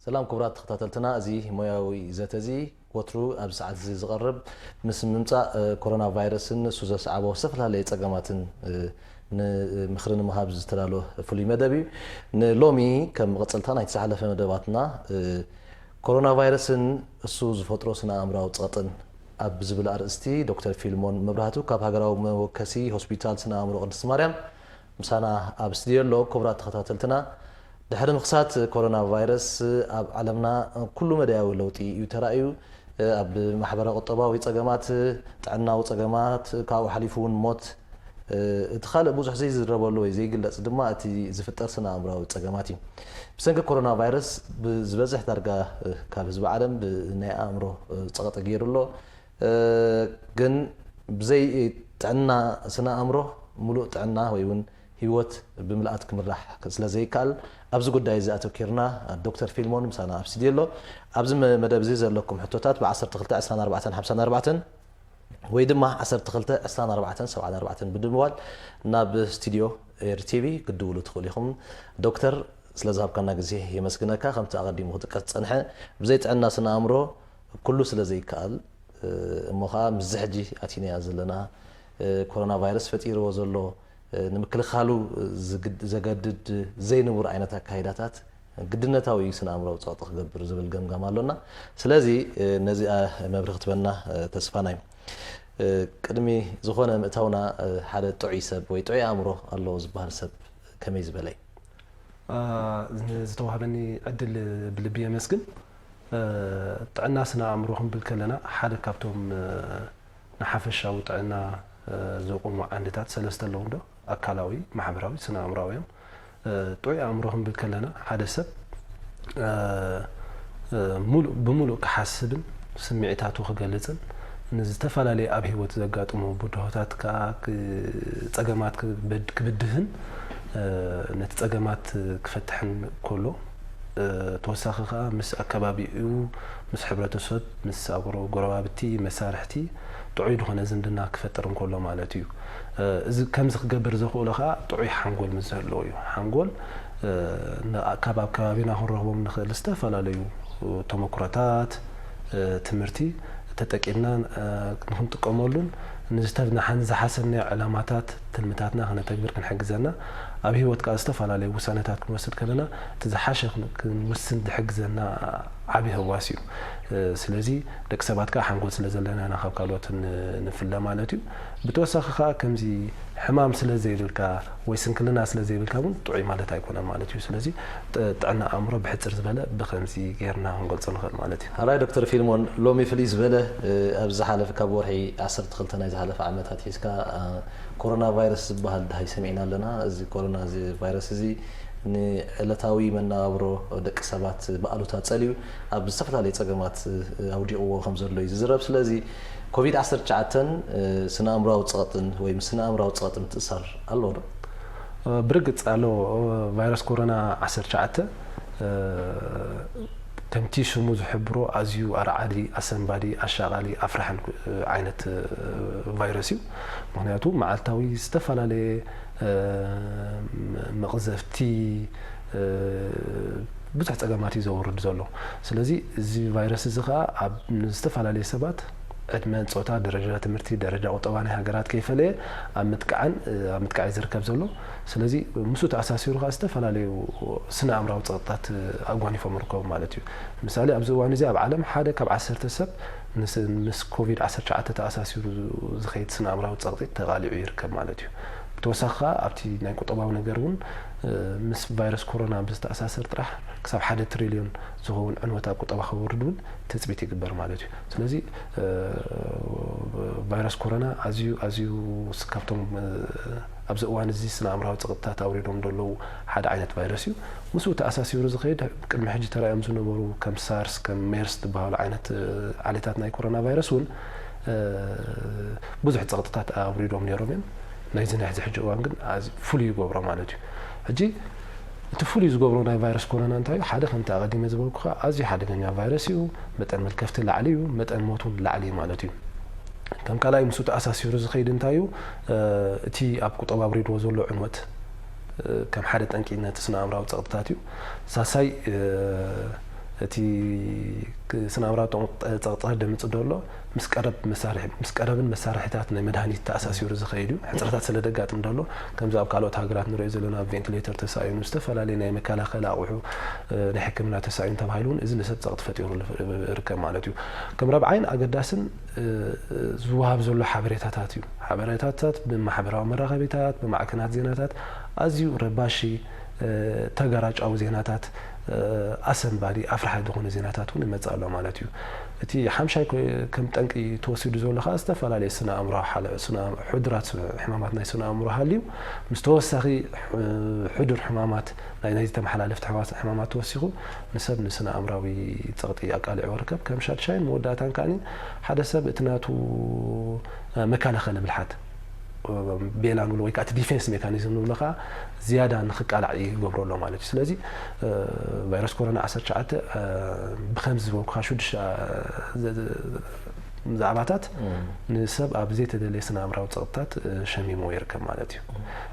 ሰላም ክቡራት ተኸታተልትና፣ እዚ ሞያዊ ዘተ እዚ ወትሩ ኣብዚ ሰዓት እዚ ዝቐርብ ምስ ምምጻእ፣ እ፣ ኮሮና ቫይረስን ንሱ ዘስዓቦ ዝተፈላለየ ጸገማትን፣ እ፣ ንምኽሪ ንምሃብ ዝተዳለወ ፍሉይ መደብ እዩ። ንሎሚ ከም መቐጸልታ ናይቲ ዝሓለፈ መደባትና፣ እ፣ ኮሮና ቫይረስን እሱ ዝፈጥሮ ስነ ኣእምራዊ ጸቕጥን ኣብ ዝብል ኣርእስቲ ዶክተር ፊልሞን መብራህቱ ካብ ሃገራዊ መወከሲ ሆስፒታል ስነ ኣእምሮ ቅድስቲ ማርያም ምሳና ኣብ ስቱዲዮ ኣሎ። ክቡራት ተኸታተልትና፣ ድሕሪ ምኽሳት ኮሮና ቫይረስ ኣብ ዓለምና ኩሉ መዳያዊ ለውጢ እዩ ተራእዩ። ኣብ ማሕበረ ቁጠባዊ ጸገማት፣ ጥዕናዊ ጸገማት፣ ካብኡ ሓሊፉ እውን ሞት፣ እቲ ካልእ ብዙሕ ዘይዝረበሉ ወይ ዘይግለጽ ድማ እቲ ዝፍጠር ስነ ኣእምራዊ ጸገማት እዩ። ብሰንኪ ኮሮና ቫይረስ ብዝበዝሕ ዳርጋ ካብ ህዝቢ ዓለም ብናይ ኣእምሮ ጸቕጢ ገይሩ ኣሎ። እ፣ ግን ብዘይ ጥዕና ስነ ኣእምሮ ምሉእ ጥዕና ወይ እውን ህይወት ብምልኣት ክምራሕ ስለ ዘይከኣል ኣብዚ ጉዳይ እዚ ኣተኪርና ዶክተር ፊልሞን ምሳና ኣብ ስቱዲዮ ኣሎ። ኣብዚ መ-፣ መደብ እዚ ዘለኩም ሕቶታት ብ ዓሰርተ ክልተ ዕስራን ኣርባዕተን ሓምሳን ኣርባዕተን ወይ ድማ ዓሰርተ ክልተ ዕስራን ኣርባዕተን ሰብዓን ኣርባዕተን ብምባል ናብ ስቱዲዮ ኤር ቲቪ ክትድውሉ ትኽእሉ ኢኹም። ዶክተር፣ ስለ ዝሃብካና ግዜ የመስግነካ። ከምቲ ኣቐዲሙ ክጥቀስ ዝጸንሐ፣ ብዘይ ጥዕና ስነ ኣእምሮ ኩሉ ስለ ዘይከኣል፣ እ፣ እሞ ኸኣ ምስዚ ሕጂ ኣቲናያ ዘለና፣ እ፣ ኮሮና ቫይረስ ፈጢርዎ ዘሎ፣ እ፣ ንምክልኻሉ ዝግድ-፣ ዘገድድ ዘይንቡር ዓይነት ኣካይዳታት ግድነታዊ ስነ ኣእምራዊ ጸቕጢ ክገብር ዝብል ገምጋም ኣሎና። ስለዚ፣ እ፣ ነዚኣ መብርሂ ክትበና፣ እ፣ ተስፋና እዩ። እ፣ ቅድሚ ዝኾነ ምእታውና፣ እ፣ ሓደ ጥዑይ ሰብ ወይ ጥዑይ ኣእምሮ ኣለዎ ዝበሃል ሰብ ከመይ ዝበለ እዩ? አ፣ ዝተዋህበኒ ዕድል ብልቢ የመስግን። እ፣ ጥዕና ስነ ኣእምሮ ክንብል ከለና ሓደ ካብቶም፣ እ፣ ንሓፈሻዊ ጥዕና፣ እ፣ ዘቑሙ ዓንድታት ሰለስተ ኣለዉ እንዶ፣ ኣካላዊ፣ ማሕበራዊ፣ ስነ ኣእምራዊ እዮም። እ፣ ጥዑይ ኣእምሮ ክንብል ከለና ሓደ ሰብ፣ እ፣ እ፣ ሙሉእ ብሙሉእ ክሓስብን ስምዒታቱ ክገልጽን ንዝተፈላለየ ኣብ ህይወት ዘጋጥሙ ብድሆታት ከኣ ክ-፣ ጸገማት ክበድ-፣ ክብድህን፣ እ፣ ነቲ ጸገማት ክፈትሕን ከሎ፣ እ፣ ተወሳኺ ከኣ ምስ ኣከባቢኡ፣ ምስ ሕብረተሰብ፣ ምስ ኣብ ጎረ-፣ ጎረባብቲ፣ መሳርሕቲ ጥዑይ ዝኾነ ዝምድና ክፈጥር እንከሎ ማለት እዩ። እ፣ እዚ ከምዚ ክገብር ዘኽእሎ ከኣ ጥዑይ ሓንጎል ምስ ዝህልዎ እዩ። ሓንጎል፣ እ፣ ን-፣ ካብ ኣብ ከባቢና ክንረኽቦም ንኽእል ዝተፈላለዩ ተመኩሮታት፣ እ፣ ትምህርቲ ተጠቂምና፣ እ፣ ንኽንጥቀመሉን ንዝተ-፣ ንሓን-፣ ዝሓሰብናዮ ዕላማታት፣ ትልምታትና ክነተግብር ክንሕግዘና፣ ኣብ ህይወት ከኣ ዝተፈላለዩ ውሳነታት ክንወስድ ከለና እቲ ዝሓሸ ክን-፣ ክንውስን ዝሕግዘና ዓቢ ህዋስ እዩ። እ፣ ስለዚ ደቂ ሰባት ከኣ ሓንጎል ስለ ዘለና ኢና ካብ ካልኦት ን-፣ ንፍለ ማለት እዩ። ብተወሳኺ ከኣ ከምዚ ሕማም ስለ ዘይብልካ ወይ ስንክልና ስለ ዘይብልካ እውን ጥዑይ ማለት ኣይኮነን ማለት እዩ። ስለዚ ጥ-፣ ጥዕና ኣእምሮ ብሕጽር ዝበለ ብኸምዚ ጌርና ክንገልጾ ንኽእል ማለት እዩ። ሕራይ ዶክተር ፊልሞን፣ ሎሚ ፍልይ ዝበለ፣ እ፣ ኣብ ዝሓለፈ ካብ ወርሒ ዓሰርተ ክልተ ናይ ዝሓለፈ ዓመት ኣትሒዝካ፣ እ፣ ኮሮና ቫይረስ ዝበሃል ደሃይ ሰሚዕና ኣለና። እዚ ኮሮና እዚ ቫይረስ እዚ ንዕለታዊ መነባብሮ ደቂ ሰባት ብኣሉታ ጸልዩ ኣብ ዝተፈላለየ ጸገማት፣ እ፣ ኣውዲቕዎ ከም ዘሎ እዩ ዝዝረብ። ስለዚ ኮቪድ ዓሰርተ ትሽዓተ፣ እ፣ ስነ ኣእምራዊ ጸቕጥን ወይ ምስ ስነ ኣእምራዊ ጸቕጥን ምትእሳር ኣለዎ ዶ? እ፣ ብርግጽ ኣሎ። እ፣ ቫይረስ ኮሮና ዓሰርተ ትሽዓተ፣ እ፣ ከምቲ ሽሙ ዝሕብሮ ኣዝዩ ኣርዓዲ፣ ኣሰንባዲ፣ ኣሻቓሊ፣ ኣፍራሕን፣ እ፣ ዓይነት፣ እ፣ ቫይረስ እዩ። ምኽንያቱ መዓልታዊ ዝተፈላለየ፣ እ፣ መቕዘፍቲ፣ እ፣ ብዙሕ ጸገማት እዩ ዘውርድ ዘሎ። ስለዚ እዚ ቫይረስ እዚ ኸኣ ኣብ ዝተፈላለየ ሰባት ዕድመ፣ ጾታ፣ ደረጃ ትምህርቲ፣ ደረጃ ቁጠባ ናይ ሃገራት ከይፈለየ ኣብ ምጥቃዕን፣ እ፣ ኣብ ምጥቃዕ እዩ ዝርከብ ዘሎ። ስለዚ ምስኡ ተኣሳሲሩ ከኣ ዝተፈላለዩ ስነ ኣእምራዊ ጸቕጥታት ኣጓኒፎም ይርከቡ ማለት እዩ። ምሳሌ ኣብዚ እዋን እዚ ኣብ ዓለም ሓደ ካብ ዓሰርተ ሰብ ምስ፣ ምስ ኮቪድ ዓሰርተ ትሽዓተ ተኣሳሲሩ ዝኸይድ ስነ ኣእምራዊ ጸቕጢ ተቓሊዑ ይርከብ ማለት እዩ። ብተወሳኺ ከኣ ኣብቲ ናይ ቁጠባዊ ነገር እውን፣ እ፣ ምስ ቫይረስ ኮሮና ብዝተኣሳሰር ጥራሕ ክሳብ ሓደ ትሪልዮን ዝኸውን ዕንወት ኣብ ቁጠባ ከወርድ እውን ትጽቢት ይግበር ማለት እዩ። ስለዚ፣ እ፣ ቫይረስ ኮሮና ኣዝዩ፣ ኣዝዩ ስ-፣ ካብቶም፣ እ፣ ኣብዚ እዋን እዚ ስነ ኣእምራዊ ጸቕጥታት ኣውሪዶም ዘለዉ ሓደ ዓይነት ቫይረስ እዩ። ምስኡ ተኣሳሲሩ ዝኸይድ ቅድሚ ሕጂ ተራእዮም ዝነበሩ ከም ሳርስ፣ ከም ሜርስ ዝበሃሉ ዓይነት፣ እ፣ ዓሌታት ናይ ኮሮና ቫይረስ እውን፣ እ፣ ብዙሕ ጸቕጥታት ኣውሪዶም ነይሮም እዮም። ናይዚ ናይ ሕዚ ሕጂ እዋን ግን ኣዝ-፣ ፍሉይ ይገብሮ ማለት እዩ። ሕጂ እቲ ፍሉይ ዝገብሮ ናይ ቫይረስ ኮሮና እንታይ እዩ? ሓደ ከምቲ ኣቐዲመ ዝበልኩኻ ኣዝዩ ሓደገኛ ቫይረስ እዩ። መጠን መልከፍቲ ላዕሊ እዩ፣ መጠን ሞት እውን ላዕሊ እዩ ማለት እዩ። ከም ካልኣይ ምስኡ ተኣሳሲሩ ዝኸይድ እንታይ እዩ? እ፣ እቲ ኣብ ቁጠባ ኣውሪድዎ ዘሎ ዕንወት፣ እ፣ ከም ሓደ ጠንቂ ነቲ ስነ ኣእምራዊ ጸቕጥታት እዩ። ሳልሳይ፣ እ፣ እቲ ስነ ኣእምራዊ ጸቕጥታት ደምጽ ደሎ ምስ ቀረብ መሳርሒ ምስ ቀረብን መሳርሒታት ናይ መድሃኒት ተኣሳሲሩ ዝኸይድ እዩ። ሕጽረታት ስለ ደጋጥም ደሎ ከምዚ ኣብ ካልኦት ሃገራት ንሪኦ ዘለና ቬንቲሌተር ተሳኢኑ፣ ዝተፈላለዩ ናይ መከላኸሊ ኣቑሑ ናይ ሕክምና ተሳኢኑ ተባሂሉ እውን እዚ ንሰብ ጸቕጢ ፈጢሩ ይርከብ ማለት እዩ። ከም ረብዓይን ኣገዳስን ዝወሃብ ዘሎ ሓበሬታታት እዩ። ሓበሬታታት ብማሕበራዊ መራኸቢታት፣ ብማዕከናት ዜናታት ኣዝዩ ረባሺ፣ ተጋራጫዊ ዜናታት፣ ኣሰንባዲ ኣፍራሓይ ዝኾነ ዜናታት እውን ይመጽእ ኣሎ ማለት እዩ። እቲ ሓምሻይ ከም ጠንቂ ተወሲዱ ዘሎ ከዓ ዝተፈላለዩ ስነ ኣእምሮ ሕዱራት ሕማማት ናይ ስነ ኣእምሮ ሃልዩ ምስ ተወሳኺ ሕዱር ሕማማት ናይ ናይዚ ተመሓላለፍቲ ሕማማት ተወሲኹ ንሰብ ንስነ ኣእምራዊ ጸቕጢ ኣቃሊዕዎ ርከብ። ከም ሻድሻይን መወዳእታን ከዓኒ ሓደ ሰብ እቲ ናቱ መከላኸሊ ብልሓት ቤላ ንብሎ ወይ ከዓ እቲ ዲፌንስ ሜካኒዝም ንብሎ ከዓ ዝያዳ ንክቃላዕ ይገብሮ ኣሎ ማለት እዩ። ስለዚ ቫይረስ ኮሮና ዓሰርተ ትሽዓተ ብከምዚ ዝበልኩካ ሽዱሽተ ዛዕባታት ንሰብ ኣብ ዘይተደለየ ስነ ኣእምራዊ ጸቕጥታት ሸሚምዎ ይርከብ ማለት እዩ።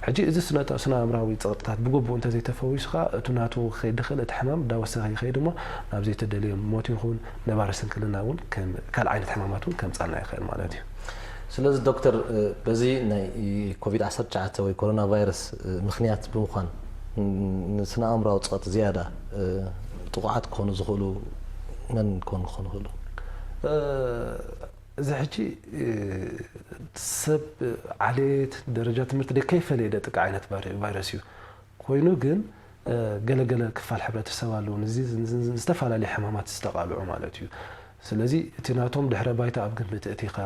ሕጂ እዚ ስነ ኣእምራዊ ጸቕጥታት ብግቡእ እንተዘይተፈዊሱ ከዓ እቲ ናቱ ክኸይድ ዝኽእል እቲ ሕማም እንዳወሰኸ ይኸይድ እሞ ናብ ዘይተደለየ ሞት ይኹን ነባሪ ስንክልና እውን ካልእ ዓይነት ሕማማት እውን ከምጻልና ይኽእል ማለት እዩ። ስለዚ ዶክተር በዚ ናይ ኮቪድ ዓሰርተ ትሽዓተ ወይ ኮሮና ቫይረስ ምኽንያት ብምዃን ንስነ ኣእምራዊ ጸቕጢ ዝያዳ ጥቑዓት ክኾኑ ዝኽእሉ መን ክኾኑ ክኾኑ ይኽእሉ? እዚ ሕጂ ሰብ ዓሌት ደረጃ ትምህርቲ ደይ ከይፈለየ ደጥቂ ዓይነት ቫይረስ እዩ። ኮይኑ ግን ገለገለ ክፋል ሕብረተሰብ ኣለዉ ንዚ ዝተፈላለዩ ሕማማት ዝተቓልዑ ማለት እዩ። ስለዚ እቲ ናቶም ድሕረ ባይታ ኣብ ግምት እቲኻ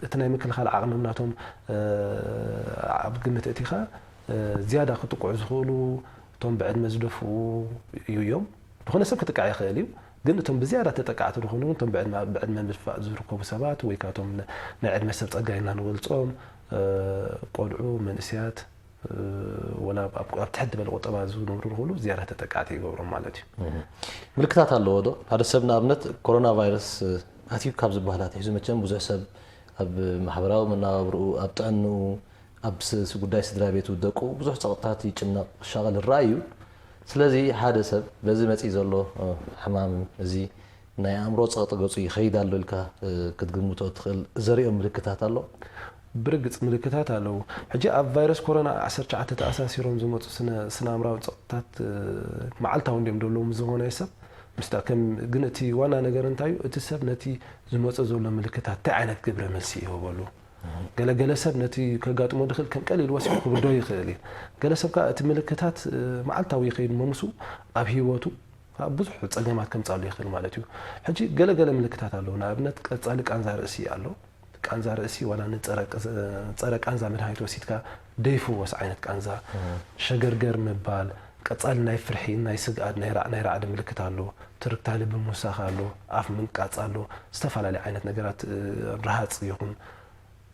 እቲ ናይ ምክልኻል ዓቕሚ ናቶም ኣብ ግምት እቲኻ ዝያዳ ክጥቅዑ ዝኽእሉ እቶም ብዕድመ ዝደፍኡ እዩ እዮም። ዝኾነ ሰብ ክጥቃዕ ይኽእል እዩ፣ ግን እቶም ብዝያዳ ተጠቃዕቲ ዝኾኑ እቶም ብዕድመ ምድፋእ ዝርከቡ ሰባት ወይ ካቶም ናይ ዕድመ ሰብ ጸጋ ኢልና ንገልጾም ቆልዑ፣ መንእስያት ወላ ኣብ ትሕት ዝበለ ቁጠባ ዝነብሩ ንኽእሉ ዝያዳ ተጠቃዕቲ ይገብሮም ማለት እዩ። ምልክታት ኣለዎ ዶ? ሓደ ሰብ ንኣብነት ኮሮና ቫይረስ ኣትዩ ካብ ዝበሃል ኣትሒዙ መቸም ብዙሕ ሰብ ኣብ ማሕበራዊ መነባብርኡ፣ ኣብ ጥዕንኡ፣ ኣብ ጉዳይ ስድራ ቤቱ፣ ደቁ ብዙሕ ጸቕጥታት ይጭነቕ፣ ይሻቐል ይረኣይ እዩ። ስለዚ ሓደ ሰብ በዚ መጺእ ዘሎ ሕማም እዚ ናይ ኣእምሮ ጸቕጢ ገጹ ይኸይድ ኣሎ ኢልካ ክትግምቶ እትኽእል ዘርእዮ ምልክታት ኣሎ? ብርግጽ ምልክታት ኣለዉ። ሕጂ ኣብ ቫይረስ ኮሮና ዓሰርተ ትሽዓተ ተኣሳሲሮም ዝመጹ ስነ ኣእምራዊ ጸቕጥታት መዓልታዊ እንዲዮም ዘለዉ ምስ ዝኾነ ሰብ ምስታ ከም ግን እቲ ዋና ነገር እንታይ እዩ? እቲ ሰብ ነቲ ዝመጾ ዘሎ ምልክታት እንታይ ዓይነት ግብረ መልሲ ይህበሉ? ገለገለ ሰብ ነቲ ከጋጥሞ ድኽእል ከም ቀሊል ወሲዱ ክብዶ ይኽእል እዩ። ገለ ሰብ ከዓ እቲ ምልክታት መዓልታዊ ይኸይድ መምሱ ኣብ ህይወቱ ብዙሕ ጸገማት ከምጻሉ ይኽእል ማለት እዩ። ሕጂ ገለገለ ምልክታት ኣለዉ። ንኣብነት ቀጻሊ ቃንዛ ርእሲ ኣሎ። ቃንዛ ርእሲ ዋላ ንጸረ ቃንዛ መድሃኒት ወሲድካ ደይፍወስ ዓይነት ቃንዛ፣ ሸገርገር ምባል፣ ቀጻሊ ናይ ፍርሒ፣ ናይ ስግኣት፣ ናይ ራዕዲ ምልክት ኣሎ፣ ትርክታ ልቢ ምውሳኽ ኣሎ፣ ኣፍ ምንቃጽ ኣሎ፣ ዝተፈላለዩ ዓይነት ነገራት ርሃጽ ይኹን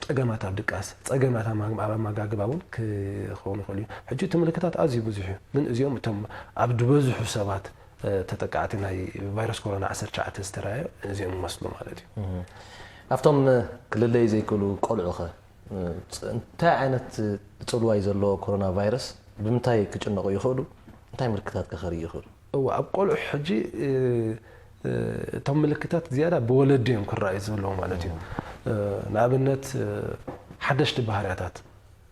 ጸገማት ኣብ ድቃስ፣ ጸገማት ኣብ ኣመጋግባ እውን ክኸውን ይኽእል እዩ። ሕጂ እቲ ምልክታት ኣዝዩ ብዙሕ እዩ፣ ግን እዚኦም እቶም ኣብ ዝበዝሑ ሰባት ተጠቃዕቲ ናይ ቫይረስ ኮሮና ዓሰርተ ትሽዓተ ዝተረኣየ እዚኦም ይመስሉ ማለት እዩ። ኣብቶም ክልለዩ ዘይክእሉ ቆልዑ ኸ እንታይ ዓይነት ጽልዋ እዩ ዘለዎ ኮሮና ቫይረስ? ብምንታይ ክጭነቑ ይኽእሉ? እንታይ ምልክታት ከ ከርእዩ ይኽእሉ? እወ ኣብ ቆልዑ ሕጂ እቶም ምልክታት ዝያዳ ብወለዲ እዮም ክረኣዩ ዘለዉ ማለት እዩ። ንኣብነት ሓደሽቲ ባህርያታት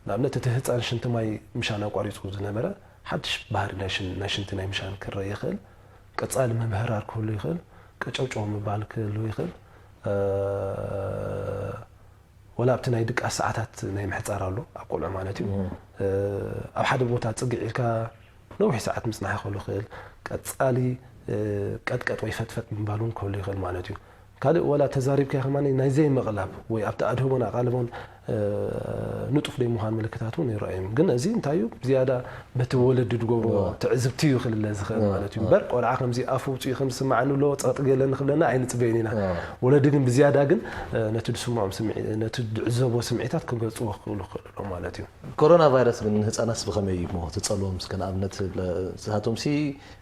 ንኣብነት እቲ ህፃን ሽንቲ ማይ ምሻን ኣቋሪፁ ዝነበረ ሓድሽ ባህሪ ናይ ሽንቲ ናይ ምሻን ክረአ ይኽእል። ቀፃሊ ምምህራር ክህሉ ይኽእል። ቀጨውጨው ምባል ክህሉ ይኽእል። ወላ ኣብቲ ናይ ድቃስ ሰዓታት ናይ ምሕፃር ኣሎ ኣብ ቆልዑ ማለት እዩ። ኣብ ሓደ ቦታ ፅግዕ ኢልካ ነዊሕ ሰዓት ምፅናሕ ይኽእሉ ይኽእል። ቀፃሊ ቀጥቀጥ ወይ ፈጥፈጥ ምባል እውን ክህሉ ይኽእል ማለት እዩ። ካልእ ወላ ተዛሪብካዮ ከማን ናይ ዘይምቕላብ ወይ ኣብቲ ኣድህቦን ኣቓልቦን ንጡፍ ደይ ምዃን ምልክታት እውን ይረኣዩ። ግን እዚ እንታይ እዩ ዝያዳ በቲ ወለዲ ዝገብርዎ ትዕዝብቲ እዩ ክልለ ዝኽእል ማለት እዩ። እምበር ቆልዓ ከምዚ ኣፉ ውፅኡ ከም ዝስምዓኒ ኣለዎ ጸቕጢ ገለኒ ክብለና ኣይንጽበይን ኢና። ወለዲ ግን ብዝያዳ ግን ነቲ ዝስምዖም ስምዒ ነቲ ዝዕዘቦ ስምዒታት ክገልጽዎ ክኽእሉ ይኽእሉ ኣለዉ ማለት እዩ። ኮሮና ቫይረስ ግን ንህፃናትስ ብኸመይ እዩ እሞ ትጸልዎም? እስከ ንኣብነት ንሳቶምሲ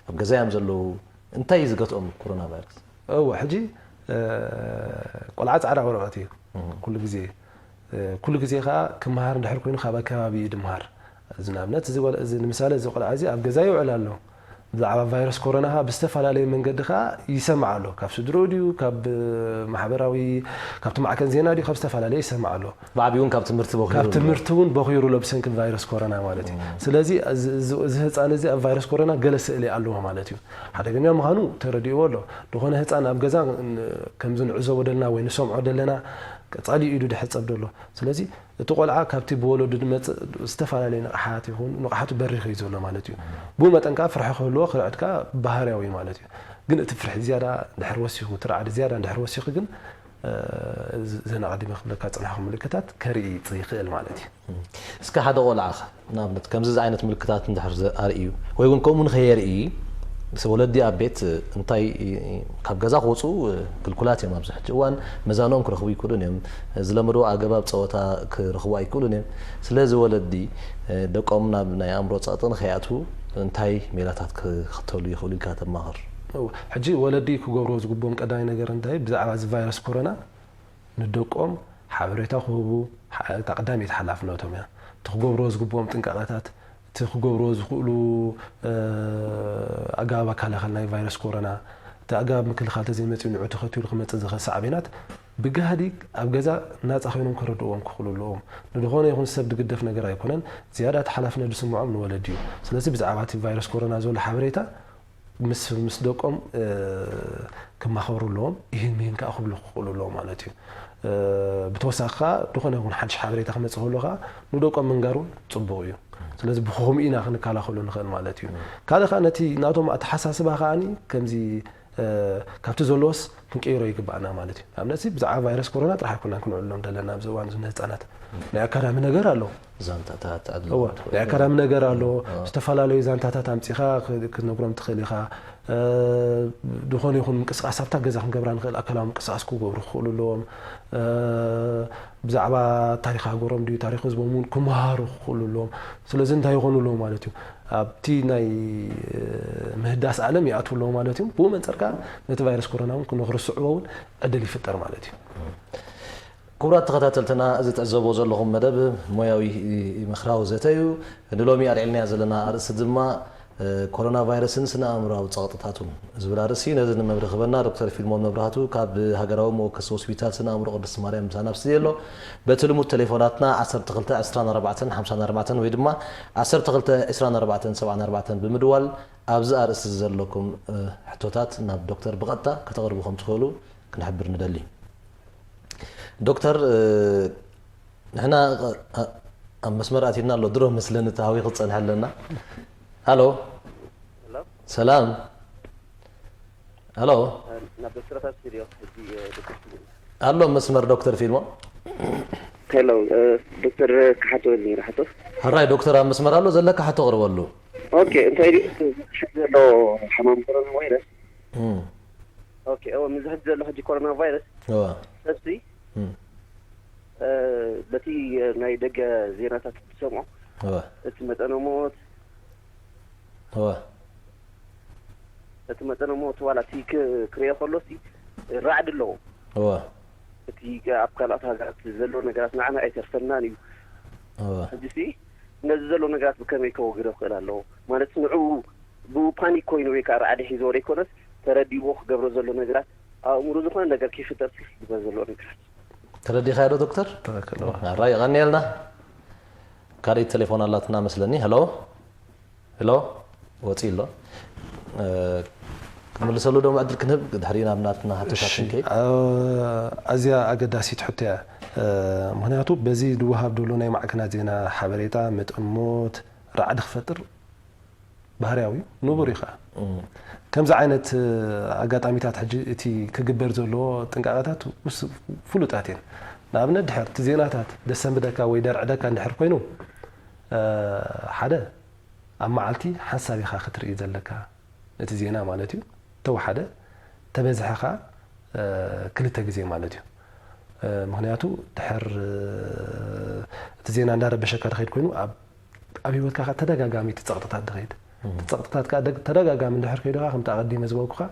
ኣብ ገዛ እዮም ዘለዉ እንታይ እዩ ዝገትኦም ኮሮና ቫይረስ? እወ ሕጂ ቆልዓ ጻዕዳ ወረቐት እዩ ኩሉ ግዜ። ኩሉ ግዜ ከኣ ክመሃር እንድሕር ኮይኑ ካብ ኣከባቢ እዩ ድመሃር። እዚ ንኣብነት እዚ ንምሳሌ እዚ ቆልዓ እዚ ኣብ ገዛ ይውዕል ኣሎ። ብዛዕባ ቫይረስ ኮሮና ኸዓ ብዝተፈላለየ መንገዲ ኸዓ ይሰማዕ ኣሎ። ካብ ስድርኡ ድዩ፣ ካብ ማሕበራዊ፣ ካብቲ ማዕከን ዜና ድዩ፣ ካብ ዝተፈላለየ ይሰማዕ ኣሎ። ብዓብዩ እውን ካብ ትምህርቲ ቦኺሩ ካብ ኣሎ። ትምህርቲ እውን ቦኺሩ ኣሎ ብሰንኪ ቫይረስ ኮሮና ማለት እዩ። ስለዚ እዚ- እዚ እዚ ህፃን እዚ ኣብ ቫይረስ ኮሮና ገለ ስእሊ ኣለዎ ማለት እዩ። ሓደገኛ ምዃኑ ተረዲእዎ ኣሎ። ዝኾነ ህፃን ኣብ ገዛ ን- ከምዚ ንዕዘቦ ደለና ወይ ንሰምዖ ደለና ቀፃሊ ኢዱ ድሕር ፀብዶ ኣሎ። ስለዚ እቲ ቆልዓ ካብቲ ብወለዱ ድመፅእ ዝተፈላለየ ንቕሓት ይኹን ንቕሓቱ በሪኽ እዩ ዘሎ ማለት እዩ። ብኡ መጠን ከዓ ፍርሒ ክህልዎ ክርዕድ ከዓ ባህርያዊ እዩ ማለት እዩ። ግን እቲ ፍርሒ ዝያዳ እንድሕር ወሲኹ፣ እቲ ራዕዲ ዝያዳ እንድሕር ወሲኹ ግን እ፣ እዚ- እዘን ኣቐዲመ ክብለካ ዝፀናሕኹ ምልክታት ከርኢ ይኽእል ማለት እዩ። እስከ ሓደ ቆልዓ ኸ ንኣብነት ከምዚ ዓይነት ምልክታት እንድሕር ዘ- ኣርእዩ ወይ እውን ከምኡ ንኸየርኢ ወለዲ ኣብ ቤት እንታይ ካብ ገዛ ክወፁ ክልኩላት እዮም። ኣብዚ ሕጂ እዋን መዛንኦም ክረኽቡ ኣይክእሉን እዮም። ዝለመድዎ ኣገባብ ፀወታ ክረኽቡ ኣይክእሉን እዮም። ስለዚ ወለዲ ደቆም ናብ ናይ ኣእምሮ ፀቕጢ ንኸይኣትዉ እንታይ ሜላታት ክኽተሉ ይኽእሉ ኢልካ ተማኽር? እወ፣ ሕጂ ወለዲ ክገብርዎ ዝግብኦም ቀዳማይ ነገር እንታይ ብዛዕባ እዚ ቫይረስ ኮሮና ንደቆም ሓበሬታ ክህቡ፣ እታ ቀዳመይቲ ሓላፍነቶም እያ። እቲ ክገብርዎ ዝግብኦም ጥንቃቐታት፣ እቲ ክገብርዎ ዝኽእሉ ኣገባብ ኣከላኸል ናይ ቫይረስ ኮሮና፣ እቲ ኣገባብ ምክልኻል ተዘይመፂኡ ንዑ ተኸቲሉ ክመፅእ ዝኽእል ሳዕቤናት ብጋህዲ ኣብ ገዛ ናፃ ኮይኖም ከረድእዎም ክኽእሉ ኣለዎም። ንዝኾነ ይኹን ሰብ ዝግደፍ ነገር ኣይኮነን። ዝያዳ እቲ ሓላፍነት ዝስምዖም ንወለዲ እዩ። ስለዚ ብዛዕባ እቲ ቫይረስ ኮሮና ዘሎ ሓበሬታ ምስ ምስ ደቆም ክማኸሩ ኣለዎም። ይህን ምሂን ከዓ ክብሉ ክኽእሉ ኣለዎም ማለት እዩ። ብተወሳኺ ከዓ ዝኾነ ይኹን ሓድሽ ሓበሬታ ክመፅእ ከሎ ከዓ ንደቆም ምንጋር እውን ፅቡቕ እዩ። ስለዚ ብኸምኡ ኢና ክንከላኸሎ ንኽእል ማለት እዩ። ካልእ ከዓ ነቲ ናቶም ኣተሓሳስባ ከዓኒ ከምዚ ካብቲ ዘለዎስ ክንቀይሮ ይግባኣና ማለት እዩ። ንኣብነት ብዛዕባ ቫይረስ ኮሮና ጥራሕ ኣይኮናን ክንዕልሎም ዘለና ኣብዚ እዋን እዚ ንህፃናት ናይ ኣካዳሚ ነገር ኣሎ። ዛንታታት ኣሎ። እወ፣ ናይ ኣካዳሚ ነገር ኣሎ። ዝተፈላለዩ ዛንታታት ኣምፂኻ ክትነግሮም ትኽእል ኢኻ። ዝኾነ ይኹን ምንቅስቃስ ኣብታ ገዛ ክንገብራ ንኽእል ኣካላዊ ምንቅስቃስ ክገብሩ ክኽእሉ ኣለዎም። ብዛዕባ ታሪኽ ሃገሮም ድዩ ታሪኽ ህዝቦም እውን ክመሃሩ ክኽእሉ ኣለዎም። ስለዚ እንታይ ይኾኑ ኣለዎም ማለት እዩ? ኣብቲ ናይ ምህዳስ ዓለም ይኣትዉ ኣለዉ ማለት እዩ። ብኡ መንፅር ከዓ ነቲ ቫይረስ ኮሮና እውን ንኽርስዕዎ እውን ዕድል ይፍጠር ማለት እዩ። ክቡራት ተኸታተልትና፣ እዚ ትዕዘብዎ ዘለኹም መደብ ሞያዊ ምኽራዊ ዘተ እዩ። ንሎሚ ኣልዒልናዮ ዘለና ኣርእስቲ ድማ ኮሮና ቫይረስን ስነ ኣእምሮኣዊ ጸቕጥታቱን ዝብል ኣርእስቲ እዩ። ነዚ ንመብርሂ ክህበና ዶክተር ፊልሞን መብራህቱ ካብ ሃገራዊ መወከሲ ሆስፒታል ስነ ኣእምሮ ቅድስቲ ማርያም ምሳና ኣብ ስቱድዮ ኣሎ። በቲ ልሙድ ቴሌፎናትና ዓሰርተ ክልተ ዕስራን ኣርባዕተን ሓምሳን ኣርባዕተን ወይ ድማ ዓሰርተ ክልተ ዕስራን ኣርባዕተን ሰብዓን ኣርባዕተን ብምድዋል ኣብዚ ኣርእስቲ ዘለኩም ሕቶታት ናብ ዶክተር ብቐጥታ ከተቕርቡ ከም ትኽእሉ ክንሕብር ንደሊ። ዶክተር፣ ንሕና ኣብ መስመር ኣቲና ኣሎ፣ ድሮ መስለኒ ተሃዊኹ ክጸንሐ ኣለና። ሃሎ። ሰላም። ሃሎ። ናብ ዶክተር ኣታስልዮ ሕጂ ዶክተር ፊልሞን ኣሎ መስመር ዶክተር ፊልሞን። ሄሎ፣ ዶክተር ክሓቶ ነይረ ሕቶ። ሕራይ ዶክተር ኣብ መስመር ኣሎ፣ ዘለካ ሕቶ ቅርበሉ። ኦኬ፣ እንታይ ድዩ ዘሎ ሕማም ኮሮና ቫይረስ? ኦኬ፣ እወ፣ ምዝሕት ዘሎ ሕጂ ኮሮና ቫይረስ እወ። ሰብሲ በቲ ናይ ደገ ዜናታት ትሰምዖ እወ። እቲ መጠነ ሞት እወ። እቲ መጠነ ሞት ዋላ እቲ ክ- ክርእዮ ከሎ ሲ ራዕዲ ኣለዎ። እወ። እቲ ኣብ ካልኦት ሃገራት ዘሎ ነገራት ንዓና ኣይተርፈናን እዩ። እወ። ሕጂ ሲ ነዚ ዘሎ ነገራት ብከመይ ከወግዶ ክኽእል ኣለዎ ማለት ንዑ ብኡ ፓኒክ ኮይኑ ወይ ከዓ ራዕዲ ሒዝዎ ዘይኮነስ ተረዲዎ ክገብሮ ዘሎ ነገራት ኣእምሩ ዝኾነ ነገር ከይፍጠር ሲ ዝግበር ዘሎ ነገራት ተረዲኻዮ ዶ ዶክተር? ትኽክል እወ። ኣራ የቐንየልና። ካልእ ቴሌፎን ኣላትና መስለኒ። ሄሎ ሄሎ ወፂ ኣሎ። ክንምልሰሉ ዶ ዕድል ክንህብ ድሕሪ ናብ ናትና ሕቶታት እሺ፣ ክንከይድ? ኣዝያ ኣገዳሲት ሕቶ እያ። ምክንያቱ በዚ ዝወሃብ ዘሎ ናይ ማዕከናት ዜና ሓበሬታ መጠን ሞት ራዕዲ ክፈጥር ባህርያዊ እዩ፣ ንቡር እዩ ከዓ። ከምዚ ዓይነት ኣጋጣሚታት ሕጂ እቲ ክግበር ዘለዎ ጥንቃቐታት ውስ- ፍሉጣት እየን። ንኣብነት ድሕር እቲ ዜናታት ደሰንብደካ ወይ ደርዕደካ እንድሕር ኮይኑ ሓደ ኣብ መዓልቲ ሓንሳብ ኢኻ ክትርኢ ዘለካ እቲ ዜና ማለት እዩ። ተወሓደ ተበዝሐ ከዓ ክልተ ግዜ ማለት እዩ። ምክንያቱ ድሕር እቲ ዜና እንዳረበሸካ ድኸይድ ኮይኑ ኣብ ኣብ ህይወትካ ከዓ ተደጋጋሚ እቲ ፀቕጥታት ድኸይድ እቲ ፀቕጥታት ከዓ ደግ- ተደጋጋሚ እንድሕር ከይድካ ከምቲ ኣቐዲመ ዝበልኩካ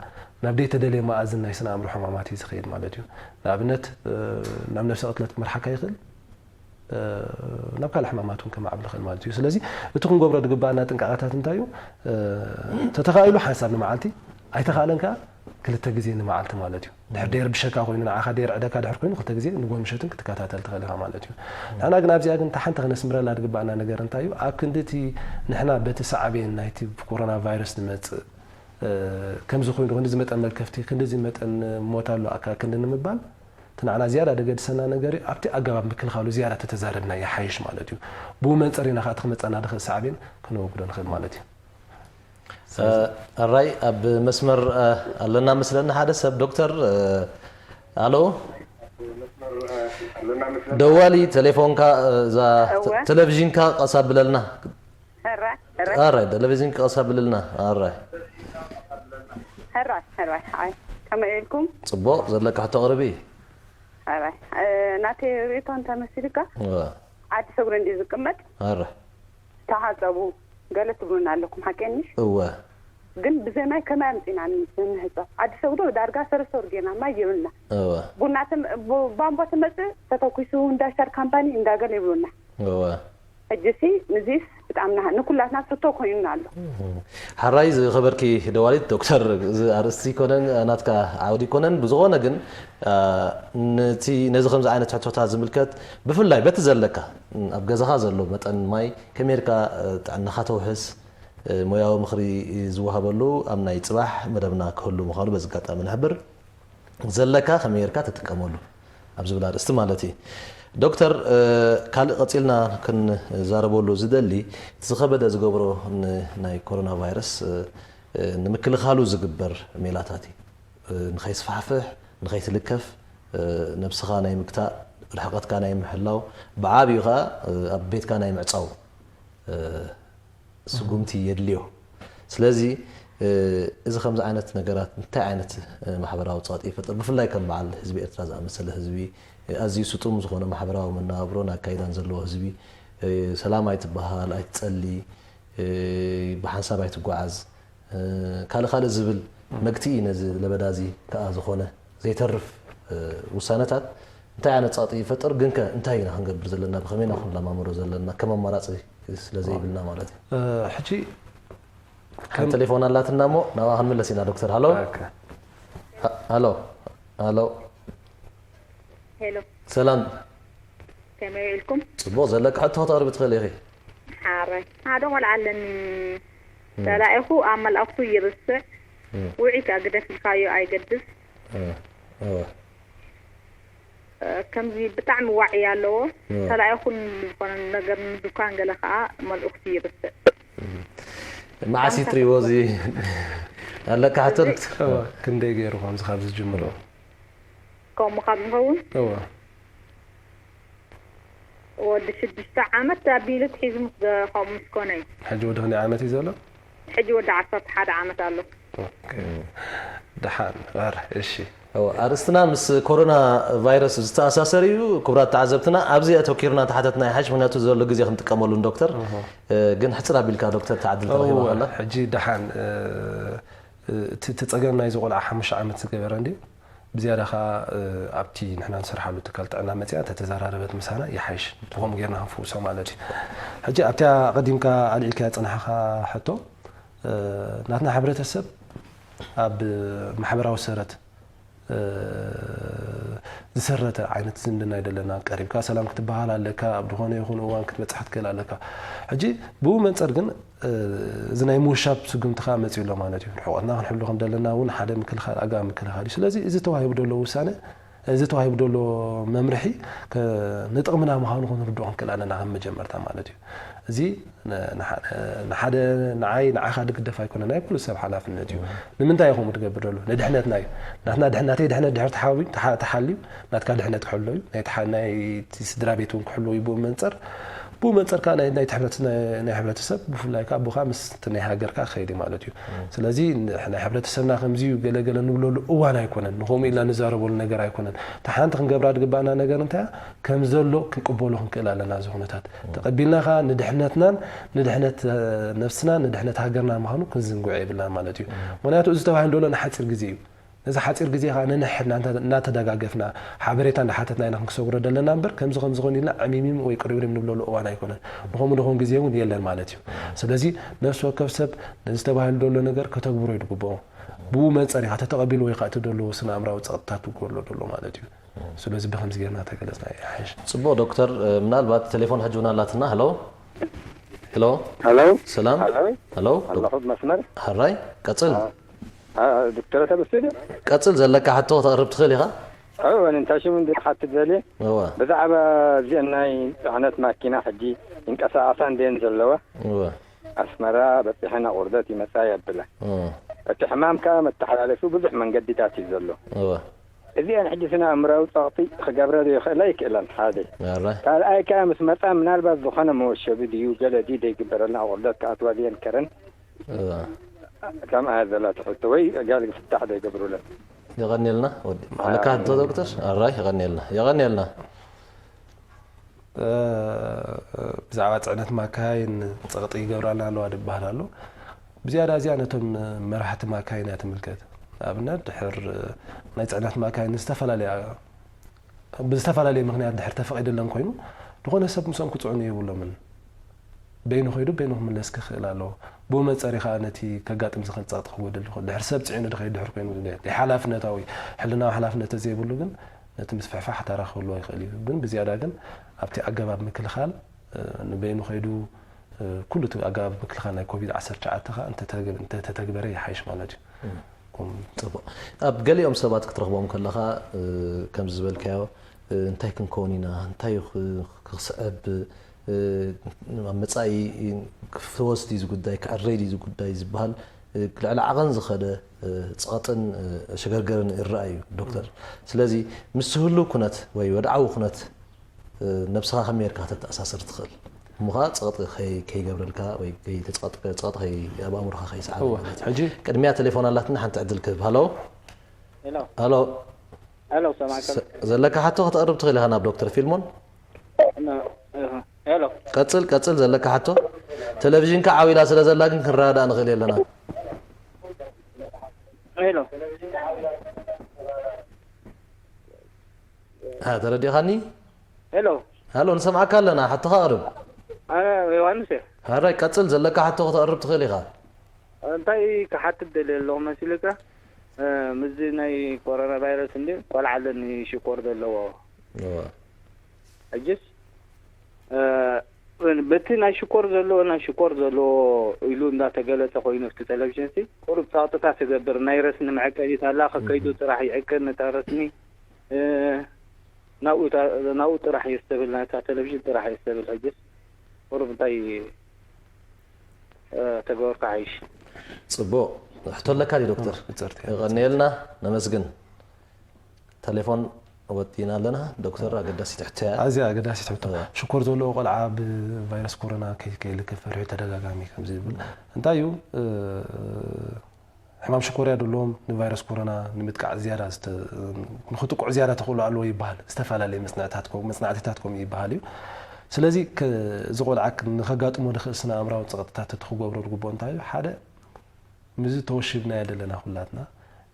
ናብ ደይተደለየ መኣዝን ናይ ስነ ኣእምሮ ሕማማት እዩ ዝኸይድ ማለት እዩ። ንኣብነት ናብ ነብሰ ቅትለት ክመርሓካ ይኽእል። ናብ ካልእ ሕማማት እውን ከማዕብል ይኽእል ማለት እዩ። ስለዚ እቲ ክንገብሮ ዝግባኣና ጥንቃቐታት እንታይ እዩ? ተተኻኢሉ ሓንሳብ ንመዓልቲ፣ ኣይተኻእለን ከኣ ክልተ ግዜ ንመዓልቲ ማለት እዩ። ድሕር ደይርብሸካ ኮይኑ፣ ንዓኻ ደይርዕደካ ድሕር ኮይኑ፣ ክልተ ግዜ ንጎን ምሸትን ክትከታተል ትኽእል ኢኻ ማለት እዩ። ንሕና ግን ኣብዚኣ ግን እታ ሓንቲ ከነስምረላ ዝግባኣና ነገር እንታይ እዩ? ኣብ ክንዲ እቲ ንሕና በቲ ሳዕቤን ናይቲ ኮሮና ቫይረስ ዝመጽእ ከምዚ ኮይኑ ክንዲ ዝመጠን መልከፍቲ ክንዲ ዝመጠን ሞት ኣሎ ኣካ ክንዲ ንምባል እቲ ንዓና ዝያዳ ደገድሰና ነገር እዩ ኣብቲ ኣገባብ ምክልኻሉ ዝያዳ ተተዛረብና ይሓይሽ ማለት እዩ። ብኡ መንፅር ኢና ከዓ እቲ ክመፀና ድኽእል ሳዕቤን ክነወግዶ ንኽእል ማለት እዩ። ኣራይ ኣብ መስመር ኣለና መስለና ሓደ ሰብ ዶክተር። ኣሎ ደዋሊ ቴሌፎንካ እዛ ቴሌቪዥንካ ቀስ ኣብለልና። ኣራይ ቴሌቪዥን ቀስ ኣብልልና ኣራይ። ሕራይ ሕራይ ሓይ ከመይ ኢልኩም? ጽቡቕ ዘለካ ሕቶ ኣቕርቢ። ሕራይ ናተይ ርእቶ እንተመሲልካ ዓዲ ሰጉሪ እንዲ ዝቅመጥ ኣራይ ተሓጸቡ ገለ ትብሉና ኣለኩም ሓቂ ኒሽ? እወ ግን ብዘማይ ከመይ ኣምጺና ንህጸብ ዓዲ ሰጉዶ ዳርጋ ሰለስተ ወር ጌና ማይ የብልና እወ ቡና ትም- ቡ- ባምቦ ትመጽእ ተተኩሱ እንዳሻር ካምፓኒ እንዳገለ ይብሉና እወ ሕጂሲ ንዚስ ብጣዕሚ ንሃ- ንኩላትና ስቶ ኮይኑና ኣሎ። ሓራይ ዝኸበርኪ ደዋሊት ዶክተር፣ እዚ ኣርእስቲ ይኮነን ናትካ ዓውዲ ይኮነን፣ ብዝኾነ ግን ነቲ ነዚ ከምዚ ዓይነት ሕቶታት ዝምልከት ብፍላይ በቲ ዘለካ ኣብ ገዛኻ ዘሎ መጠን ማይ ከመይ ጌርካ ጥዕናኻ ተውሕስ ሞያዊ ምኽሪ ዝወሃበሉ ኣብ ናይ ጽባሕ መደብና ክህሉ ምዃኑ በዚ ኣጋጣሚ ንሕብር። ዘለካ ከመይ ጌርካ ትጥቀመሉ ኣብ ዝብል ኣርእስቲ ማለት እዩ። ዶክተር ካልእ ቀጺልና ክንዛረበሉ ዝደሊ እቲ ዝኸበደ ዝገብሮ ናይ ኮሮና ቫይረስ ንምክልኻሉ ዝግበር ሜላታት እዩ። ንኸይስፋሕፍሕ፣ ንኸይትልከፍ፣ ነብስኻ ናይ ምግታእ፣ ርሕቀትካ ናይ ምሕላው፣ ብዓብዩ ኸዓ ኣብ ቤትካ ናይ ምዕጻው ስጉምቲ የድልዮ። ስለዚ እዚ ከምዚ ዓይነት ነገራት እንታይ ዓይነት ማሕበራዊ ጸቕጢ ይፈጥር? ብፍላይ ከም በዓል ህዝቢ ኤርትራ ዝኣመሰለ ህዝቢ ኣዝዩ ስጡም ዝኾነ ማሕበራዊ መነባብሮን ኣካይዳን ዘለዎ ህዝቢ ሰላም ኣይትበሃል፣ ኣይትጸሊ፣ ብሓንሳብ ኣይትጓዓዝ፣ ካልእ ካልእ ዝብል መግትኢ ነዚ ለበዳ እዚ ከኣ ዝኾነ ዘይተርፍ ውሳነታት እንታይ ዓይነት ጸቕጢ ይፈጥር? ግንከ እንታይ ኢና ክንገብር ዘለና? ብኸመይ ኢና ክንለማመዶ ዘለና? ከም ኣማራጺ ስለ ዘይብልና ማለት እዩ። ሕጂ ሓንቲ ቴሌፎን ኣላትና እሞ ናብኣ ክንምለስ ኢና ዶክተር። ሃሎ ሃሎ ሃሎ ሄሎ ሰላም ከመይ ውዒልኩም? ጽቡቕ ዘለካ ሕቶ ከተቕርቢ ትኽእሊ ኢኺ። ሓራይ ሓደ ቆልዓ ኣለኒ ተላኢኹ ኣብ መልእኽቱ ይርስዕ ውዒ ከኣ ግደፍ ኢልካዮ ኣይገድፍ እወ ከምዚ ብጣዕሚ ዋዒ ኣለዎ ተላኢኹ ዝኾነ ነገር ንዱካን ገለ ከዓ መልእኽቱ ይርስዕ መዓስ ይትሪዎ እዚ ኣለካ ሕቶ ዶክተር እወ ክንደይ ገይሩ ከምዚ ካብ ዝጅምሮ ከምኡ ካብ ዝኸውን እወ ወዲ ሽዱሽተ ዓመት ኣቢሉ ትሒዙ ምስ ከምኡ ምስ ኮነ እዩ። ሕጂ ወዲ ክንደይ ዓመት እዩ ዘሎ? ሕጂ ወዲ ዓሰርተ ሓደ ዓመት ኣሎ። ኦኬ። ደሓን በር እሺ። ኣርእስትና ምስ ኮሮና ቫይረስ ዝተኣሳሰር እዩ። ክቡራት ተዓዘብትና ኣብዚ ኣተኪርና ተሓተትና ይሓሽ፣ ምክንያቱ ዘሎ ግዜ ክንጥቀመሉ ንዶክተር። ግን ሕፅር ኣቢልካ ዶክተር ተዓድል ተረኺባ ከላ። ሕጂ ደሓን እቲ ጸገም ናይዚ ቆልዓ ሓሙሽተ ዓመት ዝገበረ እንድዩ። ብዝያዳ ከኣ ኣብቲ ንሕና ንሰርሓሉ ትካል ጥዕና መጺኣ እንተተዘራረበት ምሳና ይሓይሽ። ብኸምኡ ጌርና ክንፍውሶ ማለት እዩ። ሕጂ ኣብታ ኣቐዲምካ ኣልዒልካያ ዝጸናሕኻ ሕቶ ናትና ሕብረተሰብ ኣብ ማሕበራዊ ሰረት ዝሰረተ ዓይነት ዝምድና እዩ ዘለና። ቀሪብካ ሰላም ክትበሃል ኣለካ፣ ኣብ ዝኾነ ይኹን እዋን ክትበጽሕ ክትክእል ኣለካ። ሕጂ ብኡ መንጸር ግን እዚ ናይ ምውሻብ ስጉምቲ ከዓ መፂኡ ኣሎ ማለት እዩ። ርሕቆትና ክንሕሉ ከም ዘለና እውን ሓደ ምክልኻል ኣገባብ ምክልኻል እዩ። ስለዚ እዚ ተዋሂቡ ዘሎ ውሳነ እዚ ተዋሂቡ ዘሎ መምርሒ ንጥቕምና ምዃኑ ክንርድኦ ክንክእል ኣለና ከም መጀመርታ ማለት እዩ። እዚ ንሓደ ንዓይ ንዓኻ ዝግደፍ ኣይኮነ ናይ ኩሉ ሰብ ሓላፍነት እዩ። ንምንታይ ኢኹም ትገብር ዘሎ ንድሕነትና እዩ። ናትና ድሕነተይ ድሕነት ድሕር ተሓልዩ ናትካ ድሕነት ክሕሎ እዩ ናይቲ ስድራ ቤት እውን ክሕሎ እዩ ብኡ መንፀር ብኡ መንፀር ከዓ ናይ ናይቲ ሕብረተሰብ ናይ ሕብረተሰብ ብፍላይ ከዓ ኣቦኻ ምስ እቲ ናይ ሃገርካ ክኸይድ እዩ ማለት እዩ። ስለዚ ናይ ሕብረተሰብና ከምዚ እዩ ገለገለ ንብለሉ እዋን ኣይኮነን። ንኸምኡ ኢልና ንዛረበሉ ነገር ኣይኮነን። እታ ሓንቲ ክንገብራ ዝግባኣና ነገር እንታይ እያ? ከም ዘሎ ክንቅበሎ ክንክእል ኣለና። እዚ ኩነታት ተቐቢልና ከዓ ንድሕነትናን ንድሕነት ነብስና ንድሕነት ሃገርና ምዃኑ ክንዝንግዖ የብልናን ማለት እዩ። ምክንያቱ እዚ ተባሂሉ ዘሎ ንሓፂር ግዜ እዩ። ነዚ ሓፂር ግዜ ከዓ ነንሕድ እናተደጋገፍና ሓበሬታ እንዳሓተትና ኢና ክንሰግሮ ዘለና እምበር ከምዚ ከምዚ ኾን ኢልና ዕሚሚም ወይ ቅሪብሪም ንብለሉ እዋን ኣይኮነን። ንኸምኡ ንኾን ግዜ እውን የለን ማለት እዩ። ስለዚ ነፍሲ ወከፍ ሰብ ነዚ ተባሂሉ ዘሎ ነገር ከተግብሮ እዩ ዝግብኦ። ብኡ መንፀር ኢኻ ተተቐቢሉ ወይ ከዓ እቲ ዘለዎ ስነ ኣእምራዊ ፀቕጥታት ትጎሎ ዘሎ ማለት እዩ። ስለዚ ብኸምዚ ጌርና ተገለጽና ይሓይሽ። ጽቡቕ ዶክተር፣ ምናልባት ቴሌፎን ሕጂ እውን ኣላትና። ሄሎ፣ ሄሎ፣ ሄሎ፣ ሰላም። ሄሎ፣ ሄሎ፣ ኣለኹ መስመር። ሕራይ፣ ቀጽል። ዶክተር ተበስደ። ቀጽል፣ ዘለካ ሕቶ ከተቕርብ ትኽእል ኢኻ። እወ፣ እንታይ ሽሙ እንደ ሓትት ዘልየ? እወ። ብዛዕባ እዚአን ናይ ጽዕነት ማኪና ሕጂ ይንቀሳቐሳ እንድየን ዘለዋ። እወ። ኣስመራ በጺሐን ኣቑርደት ይመጻ የብለን። እወ። እቲ ሕማም ከኣ መተሓላለፊ ብዙሕ መንገድታት እዩ ዘሎ። እወ። እዚአን ሕጂ ስነ ኣእምራዊ ጸቕጢ ክገብረ ዶ ይኽእላ ይክእለን? ሓደ። ኣረ። ካልኣይ ከኣ ምስ መጻ ምናልባት ዝኾነ መወሸቢ ድዩ ገለ ድዩ ደይግበረልና ኣቑርደት ክኣትዋ ድየን ከረን? እወ። ከምኣ እያ ዘላ ትሕቶ። ወይ ጋል ፍታሕ ደይገብሩለን? የቐንየልና። ወዲ-፣ ኣለካ ሕቶ ዶክተር? ኣራይ፣ የቐንየልና። የቐንየልና። እ፣ ብዛዕባ ጽዕነት ማካይን ጸቕጢ ይገብራልና ኣለዋ ድበሃል ኣሎ። ብዝያዳ እዚኣ ነቶም መራሕቲ ማካይን እያ ትምልከት። ንኣብነት፣ ድሕር ናይ ጽዕነት ማካይን ዝተፈላለያ፣ ብዝተፈላለየ ምኽንያት ድሕር ተፈቒድለን ኮይኑ፣ ዝኾነ ሰብ ምስኦም ክጽዕኑ የብሎምን። በይኑ ከይዱ በይኑ ክምለስ ክኽእል ኣለዎ። ብኡ መጸሪ ከኣ ነቲ ከጋጥም ዝኽእል ጸቕጢ ክጎድል ይኽእል። ድሕር ሰብ ጽዒኑ ድኸይድ ድሕር ኮይኑ፣ ዘይሓላፍነታዊ፣ ሕልናዊ ሓላፍነት ተዘይብሉ ግን ነቲ ምስፍሕፋሕ ተራ ክህልዎ ይኽእል እዩ። ግን ብዝያዳ ግን ኣብቲ ኣገባብ ምክልኻል፣ እ፣ ንበይኑ ከይዱ፣ እ፣ ኩሉ እቲ ኣገባብ ምክልኻል ናይ ኮቪድ ዓሰርተ ትሽዓተ ከኣ እንተተገ-፣ እንተተተግበረ ይሓይሽ ማለት እዩ። እም። ከም ጽቡቕ። ኣብ ገሊኦም ሰባት ክትረኽቦም ከለኻ፣ እ፣ ከምዚ ዝበልካዮ፣ እ፣ እንታይ ክንከውን ኢና፣ እንታይ እዩ ክ-፣ ክስዕብ፣ እ፣ ኣብ መጻኢ ክፍወስ ድዩ እዚ ጉዳይ፣ ክዕረይ ድዩ እዚ ጉዳይ ዝበሃል፣ እ፣ ልዕሊ ዓቐን ዝኸደ፣ እ፣ ጸቕጥን፣ እ፣ ሸገርገርን ይረኣይ እዩ ዶክተር። ስለዚ ምስ ህሉው ኩነት ወይ ወድዓዊ ኩነት፣ እ፣ ነብስኻ ከመይ ጌርካ ከተተኣሳስር ትኽእል? እሞ ኸኣ ጸቕጢ ከይ-፣ ከይገብረልካ ወይ ከይተጸቕጥ-፣ ጸቕጢ ከይ-፣ ኣብ ኣእምሮኻ ከይሰዓብ እወ፣ ማለት እዩ። ሕጂ ቅድሚያ ቴሌፎን ኣላትና፣ ሓንቲ ዕድል ክህብ። ሃሎ? ሄሎ። ሃሎ? ሄሎ፣ ሰማዕካ። ዘ-፣ ዘለካ ሕቶ ከተቕርብ ትኽእል ኢኻ ናብ ዶክተር ፊልሞን። ሄሎ። ቀጽል፣ ቀጽል ዘለካ ሕቶ። ቴሌቪዥንካ ዓው ኢላ ስለ ዘላ ግን ክንረዳዳእ ንኽእል የለና። ሄሎ። አ፣ ተረዲኻኒ? ሄሎ። ሃሎ፣ ንሰምዓካ ኣለና። ሕቶኻ ኣቕርብ። ኣነ ዮሃንስ እየ። ሕራይ፣ ቀጽል፣ ዘለካ ሕቶ ከተቕርብ ትኽእል ኢኻ። እንታይ ክሓትት ደልየ ኣለኹ መሲልካ? እ፣ ምስዚ ናይ ኮሮና ቫይረስ እንድዩ፣ ቆልዓ ኣለኒ ሽኮር ዘለዎ። እወ። ሕጅስ፣ እ፣ በቲ ናይ ሽኮር ዘለዎ፣ ናይ ሽኮር ዘለዎ ኢሉ እንዳተገለጸ ኮይኑ ኣብቲ ቴሌቪዥን ሲ፣ ቁሩብ ጸቕጥታት ትገብር። ናይ ረስኒ መዐቀኒት ኣላ፣ ከከይዱ እም። ጥራሕ ይዕቅን ነታ ረስኒ። እ፣ ናብኡ እታ፣ ናብኡ ጥራሕ የስተብል፣ ናይታ ቴሌቪዥን ጥራሕ የስተብል። ሕጅስ ቁሩብ እንታይ፣ እ፣ ተገበርካ ሓይሽ? ጽቡቕ። ሕቶ ኣለካ ድዩ ዶክተር? ይቕርታ። የቐንየልና፣ ነመስግን። ቴሌፎን ወጢና ኣለና። ዶክተር፣ ኣገዳሲት ሕቶ እያ። ኣዝያ ኣገዳሲት ሕቶ። እወ። ሽኮር ዘለዎ ቆልዓ ብቫይረስ ኮሮና ከይ-፣ ከይልከፍ ፈሪሑ ተደጋጋሚ ከምዚ ይብል። እንታይ እዩ፣ እ፣ ሕማም ሽኮርያ ዘለዎም ንቫይረስ ኮሮና ንምጥቃዕ ዝያዳ ዝተ-፣ ንኽጥቅዑ ዝያዳ ተኽእሎ ኣለዎ ይበሃል። ዝተፈላለየ መጽንዕታት ከም-፣ መጽናዕትታት ከምኡ ይበሃል እዩ። ስለዚ ከ-፣ እዚ ቆልዓ ክ-፣ ንኸጋጥሞ ዝኽእል ስነ ኣእምራዊ ጸቕጥታት እቲ ክገብሮ ዝግብኦ እንታይ እዩ? ሓደ፣ ምስዚ ተወሺብናዮ ዘለና ኩላትና፣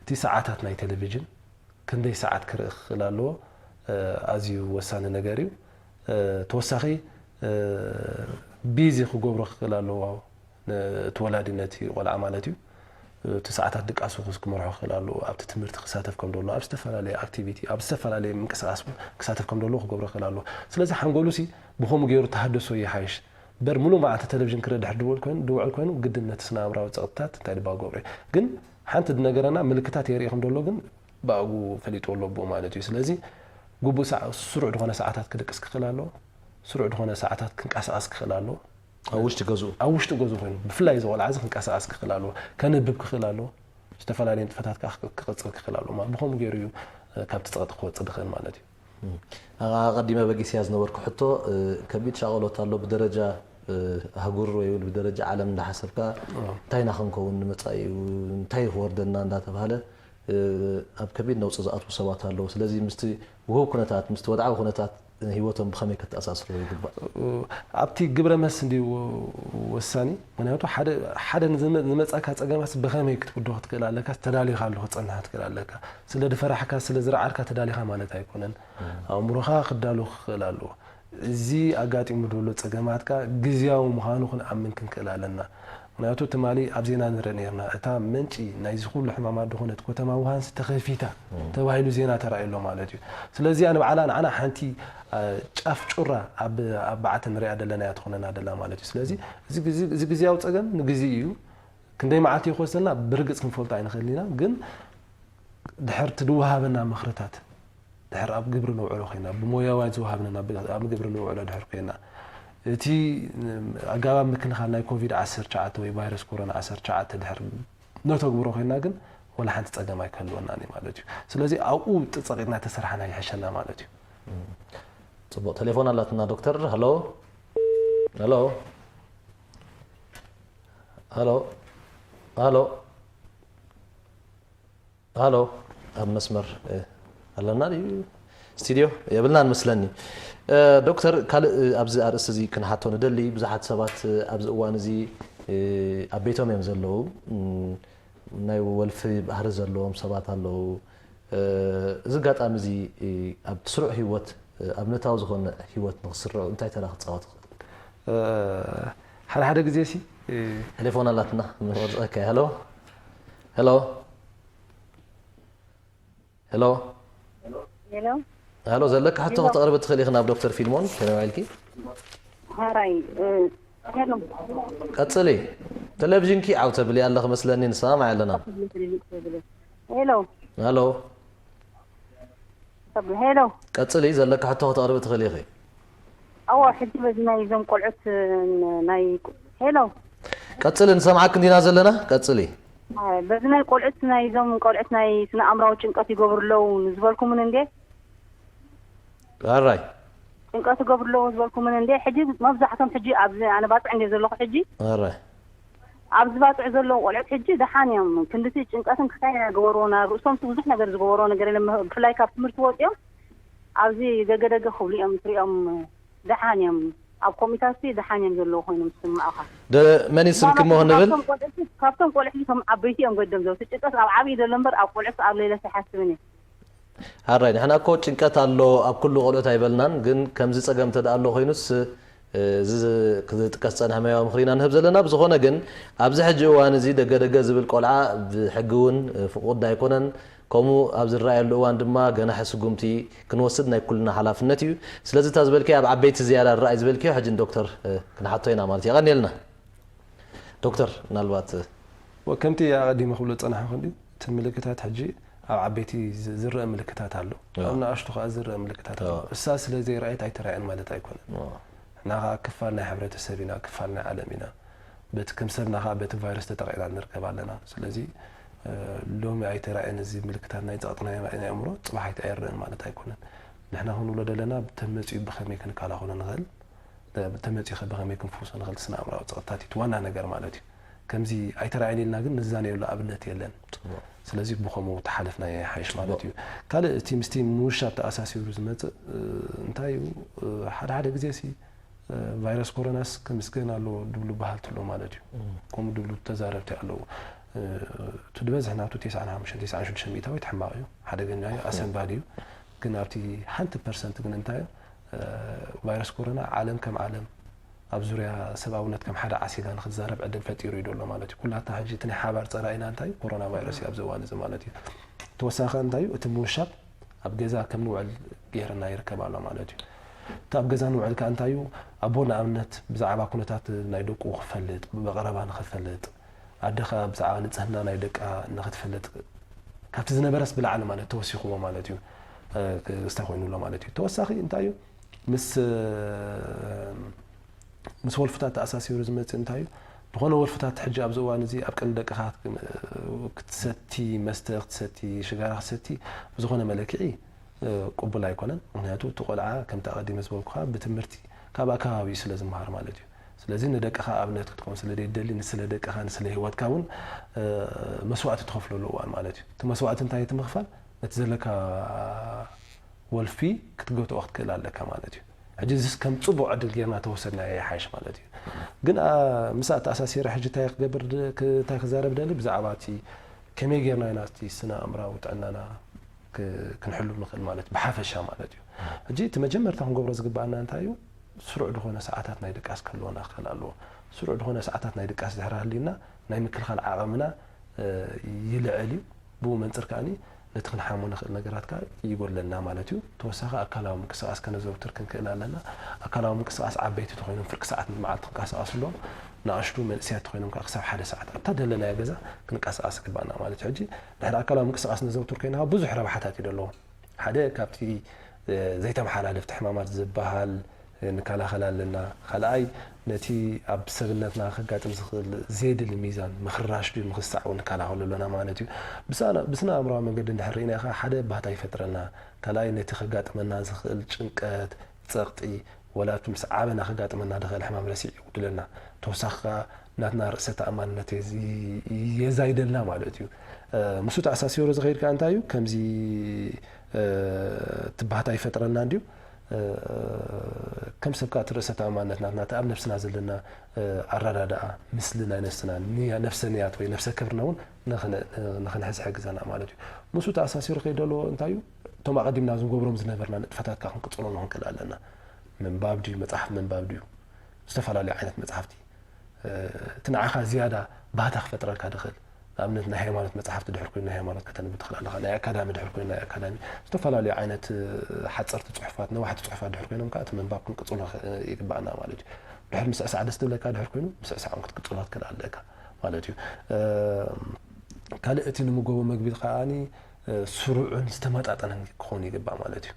እቲ ሰዓታት ናይ ቴሌቪዥን ክንደይ ሰዓት ክርኢ ክኽእል ኣለዎ፣ እ፣ ኣዝዩ ወሳኒ ነገር እዩ። እ፣ ተወሳኺ፣ እ፣ ቢዚ ክገብሮ ክኽእል ኣለዎ፣ ን-፣ እቲ ወላዲ ነቲ ቆልዓ ማለት እዩ። እቲ ሰዓታት ድቃሱ ክስ-፣ ክመርሖ ክኽእል ኣለዎ፣ ኣብቲ ትምህርቲ ክሳተፍ ከም ደሎ፣ ኣብ ዝተፈላለየ ኣክቲቪቲ፣ ኣብ ዝተፈላለየ ምንቅስቓስ እውን ክሳተፍ ከም ደሎ ክገብሮ ክኽእል ኣለዎ። ስለዚ ሓንጎሉሲ ብኸምኡ ገይሩ ተሃደሶ ይሓይሽ። እምበር፣ ምሉእ መዓልቲ ቴሌቪዥን ክርኢ ድሕር ድውዕል ኮይኑ፣ ድውዕል ኮይኑ፣ ግድን ነቲ ስነ ኣእምራዊ ጸቕጥታት እንታይ ድባ ክገብሮ እዩ። ግን ሓንቲ ዝነገረና ምልክታት የርኢ ከም ደሎ ግን ብኣግኡ ፈሊጥዎ ኣሎ ኣቦኡ ማለት እዩ። ስለዚ ግቡእ ሰዓ-፣ ስሩዕ ዝኾነ ሰዓታት ክድቅስ ክኽእል ኣለዎ። ስሩዕ ዝኾነ ሰዓታት ክንቀሳቐስ ክኽእል ኣለዎ። ኣብ ውሽጢ ገዝኡ? ኣብ ውሽጢ ገዝኡ ኮይኑ፣ ብፍላይ እዚ ቆልዓ እዚ ክንቀሳቐስ ክኽእል ኣለዎ። ከንብብ ክኽእል ኣለዎ። ዝተፈላለየ ንጥፈታት ከኣ ክቅ-፣ ክቕጽል ክኽእል ኣለዎ። ማለት ብኸምኡ ገይሩ እዩ፣ እ፣ ካብቲ ጸቕጢ ክወጽእ ዝኽእል ማለት እዩ። እም። ኣቐዲመ በጊስያ ዝነበርኩ ሕቶ፣ እ፣ ከቢድ ሻቐሎት ኣሎ ብደረጃ፣ እ፣ ኣህጉር ወይ እውን ብደረጃ ዓለም እንዳሓሰብካ፣ ኣዎ። እንታይ ኢና ክንከውን ንመጻኢ፣ እንታይ ክወርደና እንዳተባሃለ፣ እ፣ ኣብ ከቢድ ነውጺ ዝኣትዉ ሰባት ኣለዉ። ስለዚ ምስቲ ውሁብ ኩነታት፣ ምስቲ ወድዓዊ ኩነታት፣ ህይወቶም ብኸመይ ከተኣሳስሩ ይግባእ? ኣብቲ ግብረ መልሲ እንድዩ ወሳኒ። ምክንያቱ ሓደ ሓደ ንዝመ- ዝመጻካ ጸገማት ብኸመይ ክትውድኦ ክትክእል ኣለካ፣ ተዳሊኻ ኣለኹ ክትጸንሕ ክትክእል ኣለካ። ስለ ዝፈራሕካ ስለ ዝረዓድካ ተዳሊኻ ማለት ኣይኮነን። ኣእምሮኻ ክዳሎ ክኽእል ኣለዎ። እዚ ኣጋጢሙ ዘሎ ጸገማትካ ግዝያዊ ምዃኑ ክንኣምን ክንክእል ኣለና። ምክንያቱ ትማሊ ኣብ ዜና ንርኢ ነርና፣ እታ መንጪ ናይዚ ኩሉ ሕማማት ዝኾነት ከተማ ውሃንስ ተኸፊታ ተባሂሉ ዜና ተራእዩ ኣሎ ማለት እዩ። ስለዚኣ ንባዕላ ንዓና ሓንቲ ጫፍ ጩራ ኣብ በዓቲ ንሪኣ ዘለና እያ ትኾነና ደላ ማለት እዩ። ስለዚ እዚ ግዝያዊ ፀገም ንግዜ እዩ። ክንደይ መዓልቲ ይወስደልና ብርግፅ ክንፈልጦ ኣይንኽእልን ኢና። ግን ድሕር እቲ ዝወሃበና ምኽርታት ድሕር ኣብ ግብሪ ነውዕሎ ኮይና፣ ብሞያውያን ዝወሃብና ኣብ ግብሪ ነውዕሎ ድሕር ኮይና፣ እቲ ኣገባብ ምክልኻል ናይ ኮቪድ ዓሰርተ ትሽዓተ ወይ ቫይረስ ኮሮና ዓሰርተ ትሽዓተ ድሕር ነተግብሮ ኮይና ግን ወላ ሓንቲ ፀገም ኣይክህልወናን እዩ ማለት እዩ። ስለዚ ኣብኡ ጸቂጥና ተሰራሕና ይሕሸና ማለት እዩ። ፅቡቅ ቴሌፎን ኣላትና ዶክተር። ሀሎ ሀሎ ሀሎ ሀሎ ሀሎ ኣብ መስመር ኣለና ድዩ? ስቱድዮ የብልናን መስለኒ። ዶክተር ካልእ ኣብዚ ኣርእስቲ እዚ ክንሓቶ ንደሊ፣ ብዙሓት ሰባት ኣብዚ እዋን እዚ ኣብ ቤቶም እዮም ዘለዉ። ናይ ወልፊ ባህሪ ዘለዎም ሰባት ኣለዉ። እዚ ኣጋጣሚ እዚ ኣብ ስሩዕ ህይወት ኣብነታዊ ዝኾነ ህይወት ንክስርዑ እንታይ ተራ ክፃወት ይኽእል? ሓደ ሓደ ግዜ ሲ ቴሌፎን ኣላትና ንቆርፀካ። ሄሎ ሄሎ ሄሎ ሄሎ ሄሎ ዘለካ ሕቶ ከተቕርቢ ትኽእል ኢኺ ናብ ዶክተር ፊልሞን። ከመይ ዋዒልኪ? ሀራይ ሄሎ ቀፅሊ። ቴሌቪዥንኪ ዓው ተብሊ ኣለኺ መስለኒ፣ ንሰማማዕ ኣለና። ሄሎ ሄሎ ሄሎ ቀፅሊ፣ ዘለካ ሕቶ ከተቕርቢ ትኽእል ኢኺ። ኣዋ ሕጂ በዚ ናይ እዞም ቆልዑት ናይ ሄሎ ቀፅሊ፣ ንሰምዓክ እንዲና ዘለና። ቀፅሊ። በዚ ናይ ቆልዑት ናይ እዞም ቆልዑት ናይ ስነ ኣእምራዊ ጭንቀት ይገብሩ ኣለዉ ዝበልኩምን እንዴ? ኣራይ ጭንቀት ይገብሩ ኣለዉ ዝበልኩምን እንዴ? ሕጂ መብዛሕቶም ሕጂ ኣብዚ ኣነ ባፅዕ እንዴ ዘለኹ ሕጂ ኣራይ ኣብዚ ባፅዕ ዘለዉ ቆልዑት ሕጂ ደሓን እዮም። ክንድቲ ጭንቀትን ክሳይ ገበርዎ ናብ ርእሶም ብዙሕ ነገር ዝገበርዎ ነገር የለን። ብፍላይ ካብ ትምህርቲ ወፂኦም ኣብዚ ደገደገ ክብሉ እዮም ትሪኦም ደሓን እዮም። ኣብ ኮሚታት ደሓን እዮም ዘለዉ ኮይኖም ዝስምዑኻ። መን ይስምኪ እሞ ክንብል? ካብቶም ቆልዑት እቶም ዓበይቲ እዮም ገዶም ዘው ጭንቀት ኣብ ዓብዪ ዘሎ እምበር ኣብ ቆልዑት ኣብ ሌለስ ኣይሓስብን እየ። ሓራይ ንሕና እኮ ጭንቀት ኣሎ ኣብ ኩሉ ቆልዑት ኣይበልናን፣ ግን ከምዚ ፀገም እንተ ደኣ ኣሎ ኮይኑስ እዚ ዝጥቀስ ዝፀንሐ መያዊ ምኽሪ ኢና ንህብ ዘለና። ብዝኾነ ግን ኣብዚ ሕጂ እዋን እዚ ደገ ደገ ዝብል ቆልዓ ብሕጊ እውን ፍቁድ ኣይኮነን። ከምኡ ኣብ ዝረኣየሉ እዋን ድማ ገናሒ ስጉምቲ ክንወስድ ናይ ኩልና ሓላፍነት እዩ። ስለዚ እታ ዝበልክዮ ኣብ ዓበይቲ ዝያዳ ርኣይ ዝበልክዮ ሕጂ ንዶክተር ክንሓቶ ኢና ማለት እዩ። የቐንየልና ዶክተር። ምናልባት ከምቲ ኣቐዲመ ክብሎ ዝጸናሕኩ እንድዩ እቲ ምልክታት ሕጂ ኣብ ዓበይቲ ዝረአ ምልክታት ኣሎ፣ ኣብ ንኣሽቱ ከዓ ዝረአ ምልክታት ኣሎ። እሳ ስለ ዘይረኣየት ኣይተራእየን ማለት ኣይኮነን። ንሕና ከዓ ክፋል ናይ ሕብረተሰብ ኢና፣ ክፋል ናይ ዓለም ኢና። በቲ ከም ሰብና ከዓ በቲ ቫይረስ ተጠቂዕና ንርከብ ኣለና። ስለዚ ሎሚ ኣይተራእየን እዚ ምልክታት ናይ ጸቕጢ ናይ ኣእምሮ፣ ጽባሕ ኣይተኣየርአን ማለት ኣይኮነን። ንሕና ክንብሎ ደለና ተመጺኡ ብኸመይ ክንከላኸሎ ንኽእል፣ ተመጺኡ ብኸመይ ክንፍውሶ ንኽእል፣ ስነ ኣእምራዊ ጸቕጥታት እቲ ዋና ነገር ማለት እዩ። ከምዚ ኣይተራእየን ኢልና ግን ንዛነየሉ ኣብነት የለን። ስለዚ ብኸምኡ ተሓለፍና ይሓይሽ ማለት እዩ። ካልእ እቲ ምስቲ ምውሻብ ተኣሳሲሩ ዝመጽእ እንታይ እዩ፣ ሓደ ሓደ ግዜ ሲ ቫይረስ ኮሮናስ ክምስገን ኣለዎ ድብሉ በሃልቲ ኣለዉ ማለት እዩ። ከምኡ ድብሉ ተዛረብቲ ኣለዉ። እቲ ዝበዝሕ ናቱ ተስዓን ሓሙሽተን ተስዓን ሽዱሽተን ሚእታዊት ሕማቕ እዩ፣ ሓደገኛ እዩ፣ ኣሰንባዲ እዩ። ግን ኣብቲ ሓንቲ ፐርሰንት ግን እንታይ እዩ፣ ቫይረስ ኮሮና ዓለም ከም ዓለም ኣብ ዙርያ ሰብኣውነት ከም ሓደ ዓሲላ ንክትዛረብ ዕድል ፈጢሩ እዩ ዘሎ ማለት እዩ። ኩላትና ሕጂ እቲ ናይ ሓባር ፀላኢና እንታይ እዩ? ኮሮና ቫይረስ እዩ ኣብዚ እዋን እዚ ማለት እዩ። ተወሳኺ እንታይ እዩ? እቲ ምውሻብ ኣብ ገዛ ከም ንውዕል ገይርና ይርከብ ኣሎ ማለት እዩ። እቲ ኣብ ገዛ ንውዕል ከዓ እንታይ እዩ? ኣቦ ንኣብነት ብዛዕባ ኩነታት ናይ ደቁ ክፈልጥ፣ ብቐረባ ንክፈልጥ፣ ኣደ ከዓ ብዛዕባ ንፅህና ናይ ደቃ ንክትፈልጥ ካብቲ ዝነበረስ ብላዕሊ ማለት ተወሲኽዎ ማለት እዩ። ክስታይ ኮይኑ ኣሎ ማለት እዩ። ተወሳኺ እንታይ እዩ? ምስ ምስ ወልፍታት ተኣሳሲሩ ዝመፅእ እንታይ እዩ? ዝኾነ ወልፍታት ሕጂ ኣብዚ እዋን እዚ ኣብ ቅድሚ ደቅኻ ክትሰቲ መስተ ክትሰቲ ሽጋራ ክትሰቲ ብዝኾነ መለክዒ ቅቡል ኣይኮነን። ምክንያቱ እቲ ቆልዓ ከምቲ ኣቐዲመ ዝበልኩኻ ብትምህርቲ ካብ ኣከባቢኡ ስለ ዝመሃር ማለት እዩ። ስለዚ ንደቅኻ ኣብነት ክትኮን ስለ ዘይደሊ ንስለ ደቅኻ ንስለ ህይወትካ እውን መስዋእቲ ትኸፍለሉ እዋን ማለት እዩ። እቲ መስዋእቲ እንታይ እቲ ምኽፋል ነቲ ዘለካ ወልፊ ክትገትኦ ክትክእል ኣለካ ማለት እዩ። ሕጂ እዚስ ከም ጽቡቕ ዕድል ጌርና ተወሰድናዮ ይሓይሽ ማለት እዩ። ግን ምስኣ ተኣሳሲረ ሕጂ እንታይ ክገብር እንታይ ክዛረብ ደሊ ብዛዕባ እቲ ከመይ ጌርና ኢና እቲ ስነ ኣእምራዊ ጥዕናና ክንሕሉ ንኽእል ማለት ብሓፈሻ ማለት እዩ። ሕጂ እቲ መጀመርታ ክንገብሮ ዝግባኣና እንታይ እዩ? ስሩዕ ዝኾነ ሰዓታት ናይ ድቃስ ክህልወና ክኽእል ኣለዎ። ስሩዕ ዝኾነ ሰዓታት ናይ ድቃስ ድሕሪ ሃልዩና ናይ ምክልኻል ዓቐምና ይልዕል እዩ። ብኡ መንፅር ከኣ ነቲ ክንሓሞ ንኽእል ነገራት ከኣ ይጎድለና ማለት እዩ። ተወሳኺ ኣካላዊ ምንቅስቓስ ከነዘውትር ክንክእል ኣለና። ኣካላዊ ምንቅስቓስ ዓበይቲ ተኾይኖም ፍርቂ ሰዓት መዓልቲ ክንቀሳቐሱ ኣለዎም። ንኣሽቱ መንእሰያት ተኾይኖም ከኣ ክሳብ ሓደ ሰዓት ኣብታ ደለናያ ገዛ ክንቀሳቐስ ይግባኣና ማለት እዩ። ሕጂ ድሕሪ ኣካላዊ ምንቅስቓስ ነዘውትር ኮይና ብዙሕ ረብሓታት እዩ ዘለዎ። ሓደ ካብቲ ዘይተመሓላለፍቲ ሕማማት ዝበሃል ንከላኸል ኣለና። ካልኣይ ነቲ ኣብ ሰብነትና ከጋጥም ዝኽእል ዘየድሊ ሚዛን ምኽራሽ ድዩ ምኽሳዕ እውን ንከላኸሉ ኣለና ማለት እዩ። ብስነ ኣእምራዊ መንገዲ እንድሕር ርኢና ኢኻ ሓደ ባህታ ይፈጥረልና። ካልኣይ ነቲ ከጋጥመና ዝኽእል ጭንቀት፣ ጸቕጢ፣ ወላ እቲ ምስ ዓበና ከጋጥመና ዝኽእል ሕማም ረሲዕ የጉድለና። ተወሳኺ ከኣ ናትና ርእሰ ተኣማንነት የዛይደልና ማለት እዩ። ምስኡ ተኣሳሲሩ ዝኸይድ ከኣ እንታይ እዩ? ከምዚ እቲ ባህታ ይፈጥረልና እንድዩ። ከም ሰብ ከኣ እቲ ርእሰ ተኣማንነት ናትና እቲ ኣብ ነብስና ዘለና ኣረዳድኣ፣ ምስሊ ናይ ነብስና፣ ንያ-፣ ነብሰ ንያት ወይ ነብሰ ክብርና እውን ንኽን-፣ ንኽንሕዝ ይሕግዘና ማለት እዩ። ምስኡ ተኣሳሲሩ ከይድ ዘለዎ እንታይ እዩ? እቶም ኣቐዲምና ዝንገብሮም ዝነበርና ንጥፈታት ከኣ ክንቅጽሎ ንኽንክእል ኣለና። ምንባብ ድዩ? መጽሓፍ ምንባብ ድዩ? ዝተፈላለዩ ዓይነት መጽሓፍቲ። እቲ ንዓኻ ዝያዳ ባህታ ክፈጥረልካ ድኽእል። ንኣብነት ናይ ሃይማኖት መጽሓፍቲ ድሕር ኮይኑ ናይ ሃይማኖት ከተንብብ ትኽእል ኣለኻ። ናይ ኣካዳሚ ድሕር ኮይኑ ናይ ኣካዳሚ። ዝተፈላለዩ ዓይነት ሓጸርቲ ጽሑፋት፣ ነዋሕቲ ጽሑፋት ድሕር ኮይኖም ከኣ እቲ ምንባብ ክንቅጽሎ ይግባኣና ማለት እዩ። ድሕር ምስዕሳዕ ደስ ዝብለካ ድሕር ኮይኑ ምስዕሳዕ እውን ክትቅጽሎ ክትክእል ኣለካ ማለት እዩ። ካልእ እቲ ንምገቦ መግቢ ከኣኒ ስሩዕን ዝተመጣጠነን ክኸውን ይግባእ ማለት እዩ።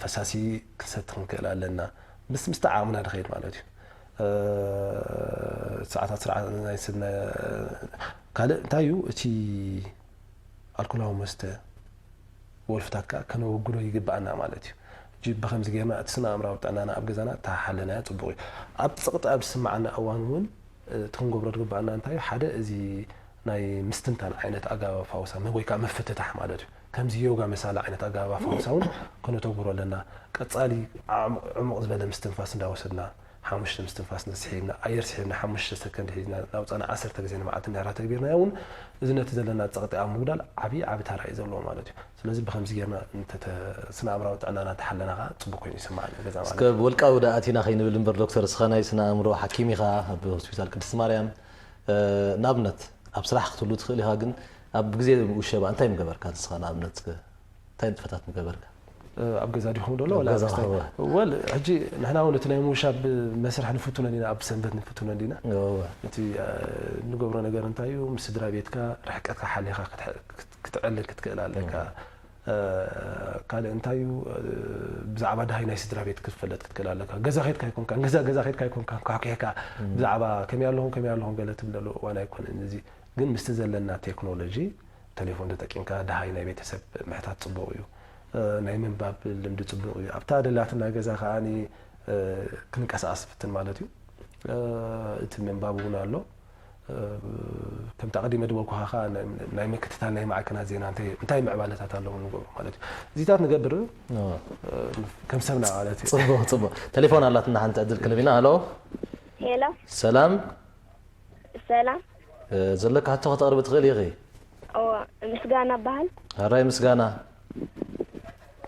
ፈሳሲ ክንሰቲ ክንክእል ኣለና። ምስ ምስቲ ዓቕምና ድኸይድ ማለት እዩ። ሰዓታት ስርዓት ናይ ስነ ካልእ እንታይ እዩ እቲ ኣልኮላዊ መስተ ወልፍታት ከኣ ከነወግዶ ይግባኣና ማለት እዩ። ሕጂ ብኸምዚ ጌርና እቲ ስነ ኣእምራዊ ጥዕናና ኣብ ገዛና ተሓለናዮ ጽቡቕ እዩ። ኣብ ጸቕጢ ኣብ ዝስምዓና እዋን እውን እቲ ክንገብሮ ዝግባኣና እንታይ እዩ? ሓደ እዚ ናይ ምስትንታን ዓይነት ኣገባብ ኣፋውሳ ወይ ከኣ ምፍትታሕ ማለት እዩ። ከምዚ ዮጋ መሳሊ ዓይነት ኣገባብ ኣፋውሳ እውን ከነተግብሮ ኣለና። ቀጻሊ ዓም-፣ ዕሙቕ ዝበለ ምስትንፋስ እንዳወሰድና ሓሙሽተ ምስትንፋስ ስሒብና ኣየር ስሒብና ሓሙሽተ ሰከንድ ሒዝና እናውጻና ዓሰርተ ግዜ ንመዓልቲ እንድሕር ተግቢርናዮ እውን እዚ ነቲ ዘለና ጸቕጢ ኣብ ምጉዳል ዓቢ ዓቢ ተራ እዩ ዘለዎ ማለት እዩ። ስለዚ ብኸምዚ ጌርና እንተተ-፣ ስነ ኣእምራዊ ጥዕናና እንተሓለና ከኣ ጽቡቕ ኮይኑ ይስምዓኒ ገዛ ማለት እስከ እዩ። ብወልቃዊ ደኣ ኣቲና ከይንብል እምበር ዶክተር እስኻ ናይ ስነ ኣእምሮ ሓኪም ኢኻ ኣብ ሆስፒታል ቅድስቲ ማርያም። ንኣብነት ኣብ ስራሕ ክትህሉ ትኽእል ኢኻ፣ ግን ኣብ ግዜ ውሸባ እንታይ ምገበርካ ንስኻ ንኣብነት እስከ እንታይ ንጥፈታት ምገበርካ? ኣብ ገዛ ዲኹም ደሎ ኣብ ወላ ገዛ ኣብ ክስታይ? ክህወ። ወል ሕጂ ንሕና እውን እቲ ናይ ምውሻብ መስርሕ ንፍትኖ እንዲና ኣብ ሰንበት ንፍትኖ እንዲና። እወ። እቲ ንገብሮ ነገር እንታይ እዩ? ምስ ስድራ ቤትካ ርሕቀትካ ሓሊኻ ክትሕ-፣ ክት-፣ ክትዕልል ክትክእል ኣለካ። እወ። ካልእ እንታይ እዩ? ብዛዕባ ድሃይ ናይ ስድራ ቤት ክትፈልጥ ክትክእል ኣለካ። ገዛ ኸድካ ኣይኮንካን፣ ገዛ ገዛ ኸድካ ኣይኮንካን ኳሕኪሕካ እም። ብዛዕባ ከመይ ኣለኹም ከመይ ኣለኹም ገለ ትብለሉ እዋን ኣይኮነን። እዚ ግን ምስቲ ዘለና ቴክኖሎጂ ተሌፎን ተጠቂምካ ድሃይ ናይ ቤተሰብ ምሕታት ጽቡቕ እዩ። ናይ ምንባብ ልምዲ ጽቡቕ እዩ። ኣብታ ደላትና ገዛ ከኣ ክንቀሳቐስ ፍትን ማለት እዩ። እቲ ምንባብ እውን ኣሎ። ከምቲ ኣቐዲመ ዝበልኩኻ ከኣ ናይ ምክትታል ናይ ማዕከናት ዜና እንታይ ምዕባለታት ኣለዉ ንገብሮ ማለት እዩ። እዚታት ንገብር እወ። ከም ሰብና ማለት እዩ። ጽቡቕ፣ ጽቡቕ። ተሌፎን ኣላትና ሓንቲ ዕድል ክንህብ ኢና። ሃሎ። ሄሎ። ሰላም። ሰላም። እ፣ ዘለካ ሕቶ ከተቕርቢ ትኽእል ኢኺ። እወ፣ ምስጋና እበሃል። ኣራይ ምስጋና።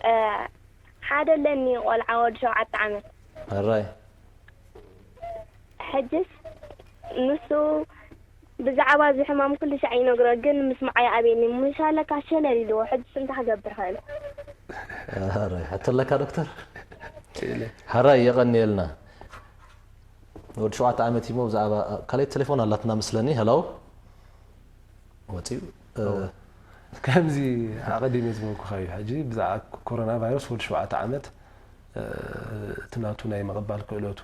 እ፣ ሓደ ኣለኒ ቆልዓ ወዲ ሸውዓተ ዓመት። ኣራይ። ሕጅስ ንሱ ብዛዕባ እዚ ሕማም ኩሉ ሻዕ ይነግሮ፣ ግን ምስማዕ ይኣብየኒ። ምሻለካ ሸለል ኢልዎ። ሕጅስ እንታይ ክገብር ክእል? ኣራይ፣ ሕቶ ኣለካ ዶክተር? ክእለ። ሓራይ የቐንየልና። ወዲ ሸውዓተ ዓመት እሞ ብዛዕባ ካልኣይ ቴሌፎን ኣላትና መስለኒ። ሄሎ። ወጺኡ። እ፣ እወ። ከምዚ ኣቐዲመ ዝበልኩኻ እዩ። ሕጂ ብዛዕባ ኮሮና ቫይረስ ወዲ ሸውዓተ ዓመት፣ እ፣ እቲ ናቱ ናይ ምቕባል ክእለቱ፣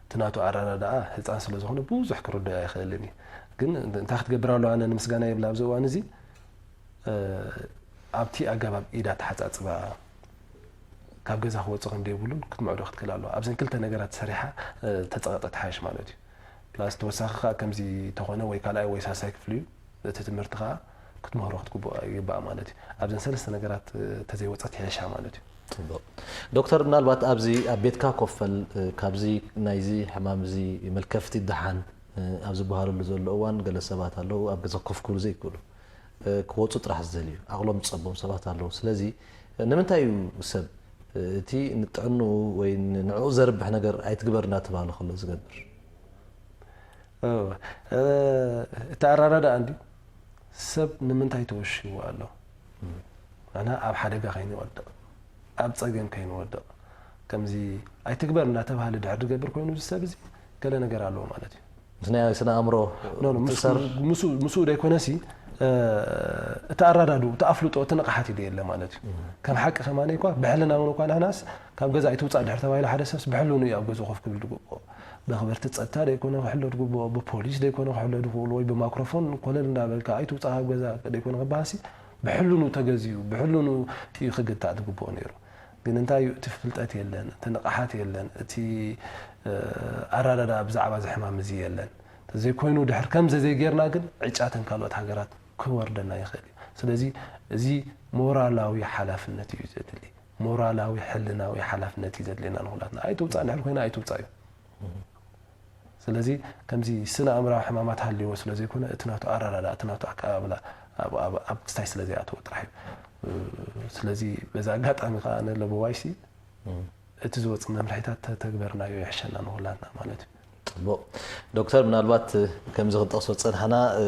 እቲ ናቱ ኣረዳድኣ ህጻን ስለ ዝኾነ ብዙሕ ክርድኦ ኣይኽእልን እዩ። ግን እንታይ ክትገብር ኣለዋ? ኣነ ንምስጋና ይብል ኣብዚ እዋን እዚ፣ እ፣ ኣብቲ ኣገባብ ኢድ ኣተሓጻጽባ ካብ ገዛ ክወጽእ ከም ዘይብሉን ክትምዕዶ ክትክእል ኣለዋ። ኣብዘን ክልተ ነገራት ሰሪሓ፣ እ፣ ተጸቐጠት ሓይሽ ማለት እዩ። ፕላስ ተወሳኺ ከኣ ከምዚ ተኾነ ወይ ካልኣይ ወይ ሳልሳይ ክፍሊ እዩ፣ እቲ ትምህርቲ ከኣ ክትምህሮ ክትግብኦ ይግባእ ማለት እዩ። ኣብዘን ሰለስተ ነገራት፣ እ፣ ተዘይወጸት ይሕሻ ማለት እዩ። ጽቡቕ። ዶክተር፣ ምናልባት ኣብዚ ኣብ ቤትካ ኮፍ በል፣ እ፣ ካብዚ ናይዚ ሕማም እዚ መልከፍቲ ደሓን፣ እ፣ ኣብ ዝበሃለሉ ዘሎ እዋን ገለ ሰባት ኣለዉ ኣብ ገዛ ኮፍ ክብሉ ዘይክእሉ፣ እ፣ ክወጹ ጥራሕ ዝደልዩ፣ ዓቕሎም ዝጸቦም ሰባት ኣለዉ። ስለዚ፣ እ፣ ንምንታይ እዩ ሰብ፣ እ፣ እቲ ንጥዕንኡ ወይ ንዕኡ ዘርብሕ ነገር ኣይትግበር እናተባህለ ከሎ ዝገብር? እወ። እ፣ እቲ ኣረዳድኣ እንድዩ፣ ሰብ ንምንታይ ተወሺቡ ኣሎ? ንሕና ኣብ ሓደጋ ከይንወድቕ፣ ኣብ ጸገም ከይንወድቕ፣ ከምዚ ኣይትግበር እናተባህለ ድሕር ዝገብር ኮይኑ፣ እዚ ሰብ እዚ ገለ ነገር ኣለዎ ማለት እዩ። ምስ ናይ ስነ ኣእምሮ ኖ፣ ኖ፣ ምስ-፣ ትእሰር? ምስኡ፣ ምስኡ ደይኮነሲ፣ እ፣ እቲ ኣረዳድኡ፣ እቲ ኣፍልጦ፣ እቲ ንቕሓት እዩ የለ ማለት እዩ። ከም ሓቂ ከማነይ እኳ፣ ብሕልና እውን እኳ ንሕናስ ካብ ገዛ ኣይትውጻእ ድሕር ተባሂሉ ሓደ ሰብስ ብሕልኑ እዩ ኣብ ገዝኡ ኮፍ ክብል ዝግብኦ። ብኣኽበርቲ ጸጥታ ደይኮነ ክሕሎ ዝግብኦ፣ ብፖሊስ ደይኮነ ክሕሎ ዝኽእሉ፣ ወይ ብማክሮፎን ኮለል እንዳበልካ ኣይትውጻእ ካብ ገዛ ደይኮነ ክበሃልሲ፣ ብሕልኑ ተገዚኡ፣ ብሕልኑ እዩ ክግታእ ዝግብኦ ነይሩ። ግን እንታይ እዩ፣ እቲ ፍልጠት የለን፣ እቲ ንቕሓት የለን፣ እቲ፣ እ፣ ኣረዳድኣ ብዛዕባ እዚ ሕማም እዚ የለን። ተዘይኮይኑ ድሕር ከምዚ ዘይጌርና ግን ዕጫተን ካልኦት ሃገራት ክወርደና ይኽእል እዩ። ስለዚ እዚ ሞራላዊ ሓላፍነት እዩ ዘድሊ። ሞራላዊ ሕልናዊ ሓላፍነት እዩ ዘድልየና ንኹላትና። ኣይትውጻእ ድሕር ኮይና ኣይትውጻእ እዩ። ስለዚ ከምዚ ስነ ኣእምራዊ ሕማማት ሃልይዎ ስለ ዘይኮነ፣ እቲ ናቱ ኣረዳድኣ፣ እቲ ናቱ ኣቀባብላ ኣብ፣ ኣብ፣ ኣብ ክስታይ ስለ ዘይኣተወ ጥራሕ እዩ። እ፣ ስለዚ በዚ ኣጋጣሚ ከኣ ኣነ ለበዋይሲ እቲ ዝወጽእ መምርሒታት ተተግበርናዮ ይሕሸና ንኹላትና ማለት እዩ። ጽቡቕ። ዶክተር፣ ምናልባት፣ እ፣ ከምዚ ክንጠቕሶ ዝጸናሕና፣ እ፣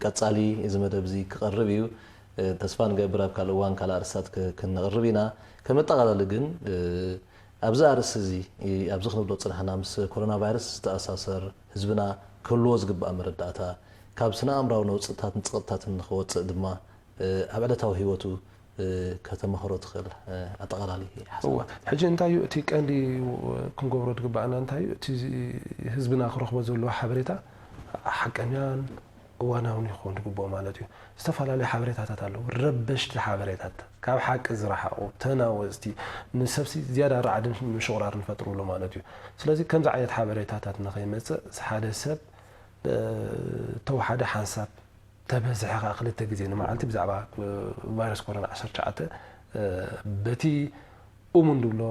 ቀጻሊ እዚ መደብ እዚ ክቐርብ እዩ። እ፣ ተስፋ ንገብር ኣብ ካልእ እዋን ካልእ ኣርእስታት ክ-፣ ክንቕርብ ኢና። ከም መጠቓለሊ ግን፣ እ፣ ኣብዚ ኣርእስቲ እዚ፣ እ፣ ኣብዚ ክንብሎ ዝጸናሕና ምስ ኮሮና ቫይረስ ዝተኣሳሰር ህዝብና ክህልዎ ዝግባእ መረዳእታ፣ ካብ ስነ ኣእምራዊ ነውጽታትን ጸቕጥታትን ንኽወጽእ ድማ፣ እ፣ ኣብ ዕለታዊ ህይወቱ፣ እ፣ ከተመኽሮ ትኽእል፣ እ፣ ኣጠቓላሊ ሓሳብ? እወ። ሕጂ እንታይ እዩ እቲ ቀንዲ ክንገብሮ ዝግባኣና እንታይ እዩ? እቲ ህዝብና ክረኽቦ ዘለዎ ሓበሬታ ሓቀኛን እዋናውን ክኸውን ዝግብኦ ማለት እዩ። ዝተፈላለዩ ሓበሬታታት ኣለዉ። ረበሽቲ ሓበሬታት፣ ካብ ሓቂ ዝረሓቑ፣ ተናወጽቲ፣ ንሰብሲ ዝያዳ ራዕድን ምሽቑራርን ዝፈጥሩሉ ማለት እዩ። ስለዚ ከምዚ ዓይነት ሓበሬታታት ንኸይመጽእ ሓደ ሰብ፣ እ፣ ተወሓደ ሓንሳብ ተበዝሐ ከኣ ክልተ ግዜ ንመዓልቲ ብዛዕባ፣ እ፣ ቫይረስ ኮሮና ዓሰርተ ትሽዓተ፣ እ፣ በቲ እሙን ድብሎ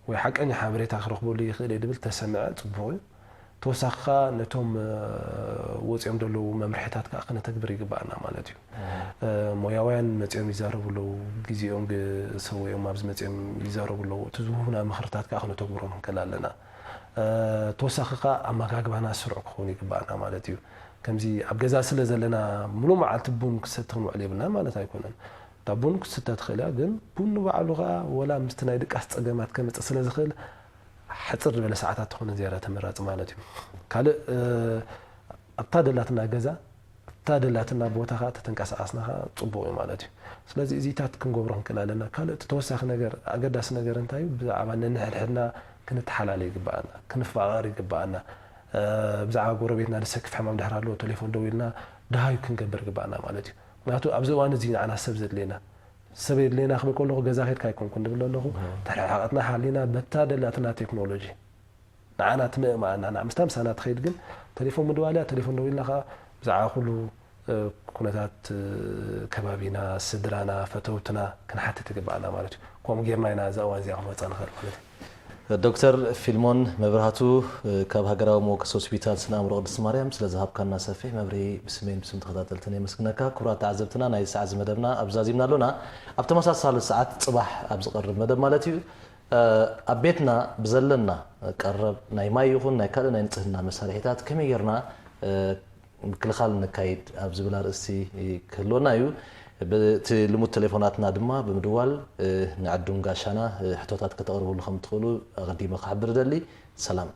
ወይ ሓቀኛ ሓበሬታ ክረኽበሉ ይኽእል እየ ድብል ተሰምዐ ጽቡቕ እዩ። ተወሳኺ ከኣ ነቶም፣ እ፣ ወጺኦም ዘለዉ መምርሒታት ከኣ ክነተግብር ይግባኣና ማለት እዩ። እ፣ ሞያውያን መጺኦም ይዛረቡ ኣለዉ፣ ግዜኦም ግ-፣ ሰዊኦም ኣብዚ መጺኦም ይዛረቡ ኣለዉ። እቲ ዝህቡና ምኽርታት ከኣ ክነተግብሮም ክንክእል ኣለና። እ፣ ተወሳኺ ከኣ ኣመጋግባና ስሩዕ ክኸውን ይግባኣና ማለት እዩ። ከምዚ ኣብ ገዛ ስለ ዘለና ምሉእ መዓልቲ ቡን ክሰቲ ክንውዕል የብልናን ማለት ኣይኮነን። እታ ቡን ክትስተ ትኽእል እያ፣ ግን ቡን ንባዕሉ ከኣ ወላ ምስቲ ናይ ድቃስ ጸገማት ከምጽእ ስለ ዝኽእል፣ ሕጽር ዝበለ ሰዓታት ተኾነ ዝያዳ ተመራጺ ማለት እዩ። ካልእ፣ እ፣ ኣብታ ደላትና ገዛ፣ ኣብታ ደላትና ቦታ ከኣ ተተንቀሳቐስና ከኣ ጽቡቕ እዩ ማለት እዩ። ስለዚ እዚታት ክንገብሮ ክንክእል ኣለና። ካልእ እቲ ተወሳኺ ነገር፣ ኣገዳሲ ነገር እንታይ እዩ? ብዛዕባ ነንሕድሕድና ክንተሓላለ ይግባኣና፣ ክንፋቐር ይግባኣና። እ፣ ብዛዕባ ጎረቤትና ዝሰክፍ ሕማም ድሕር ኣለዎ፣ ቴሌፎን ደዊልና ደሃዩ ክንገብር ይግባኣና ማለት እዩ። ምክንያቱ ኣብዚ እዋን እዚ ንዓና ሰብ ዘድልየና። ሰብ የድልየና ክብል ከለኹ ገዛ ኬድካ ኣይኮንኩን ዝብል ዘለኹ። እህ። ተረሓቐትና ሓሊና በታ ደላትና ቴክኖሎጂ ንዓና ትምእማኣና፣ ንዓ ምስታ ምሳና ትኸይድ ግን ቴሌፎን ምድዋል እያ። ቴሌፎን ደዊልና ከኣ ብዛዕባ ኩሉ፣ እ፣ ኩነታት፣ እ፣ ከባቢና፣ ስድራና፣ ፈተውትና ክንሓትት ይግባኣና ማለት እዩ። ከምኡ ጌርና ኢና እዛ እዋን እዚኣ ክንወጻ ንኽእል ማለት እዩ። ዶክተር ፊልሞን መብራህቱ፣ እ፣ ካብ ሃገራዊ መወከሲ ሆስፒታል ስነ ኣእምሮ ቅድስቲ ማርያም ስለ ዝሃብካና ሰፊሕ መብርሂ ብስመይን ብስም ተኸታተልትን የመስግነካ። ክቡራት ተዓዘብትና፣ ናይ ሰዓት እዚ መደብና ኣብ ዛዚምና ኣሎና። ኣብ ተመሳሳሊ ሰዓት ጽባሕ ኣብ ዝቐርብ መደብ ማለት እዩ፣ እ፣ ኣብ ቤትና ብዘለና ቀረብ ናይ ማይ ይኹን ናይ ካልእ ናይ ንጽህና መሳርሒታት ከመይ ጌርና፣ እ፣ ምክልኻል ነካይድ ኣብ ዝብል ኣርእስቲ ክህልወና እዩ። በቲ ልሙድ ቴሌፎናትና ድማ ብምድዋል፣ እ፣ ንዕዱም ጋሻና፣ እ፣ ሕቶታት ከተቕርብሉ ከም ትኽእሉ ኣቐዲመ ክሕብር እደሊ። ሰላም።